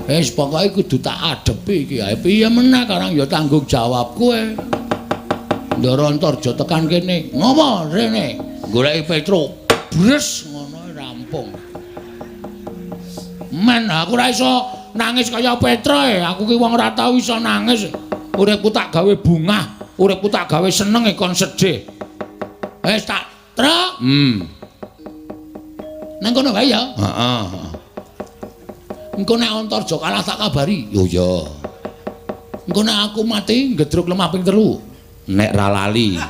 Wis pokoke kudu tak adepi iki. Ha piye meneh karang ya tanggung jawab kowe. Ndara Antarja tekan kene. Ngopo rene? Goleki Petro. Bres ngono rampung. Men aku ora iso nangis kaya Petro e. Aku ki wong ora tau iso nangis. Uripku tak gawe bungah, uripku tak gawe seneng e kon sedih. Wis tak truk. Nang kono wae ya. Heeh. Engko nek Antarja kalah tak kabari. Yo iya. Engko nek aku mati ngedruk lemah ping 3. Nek ra lali.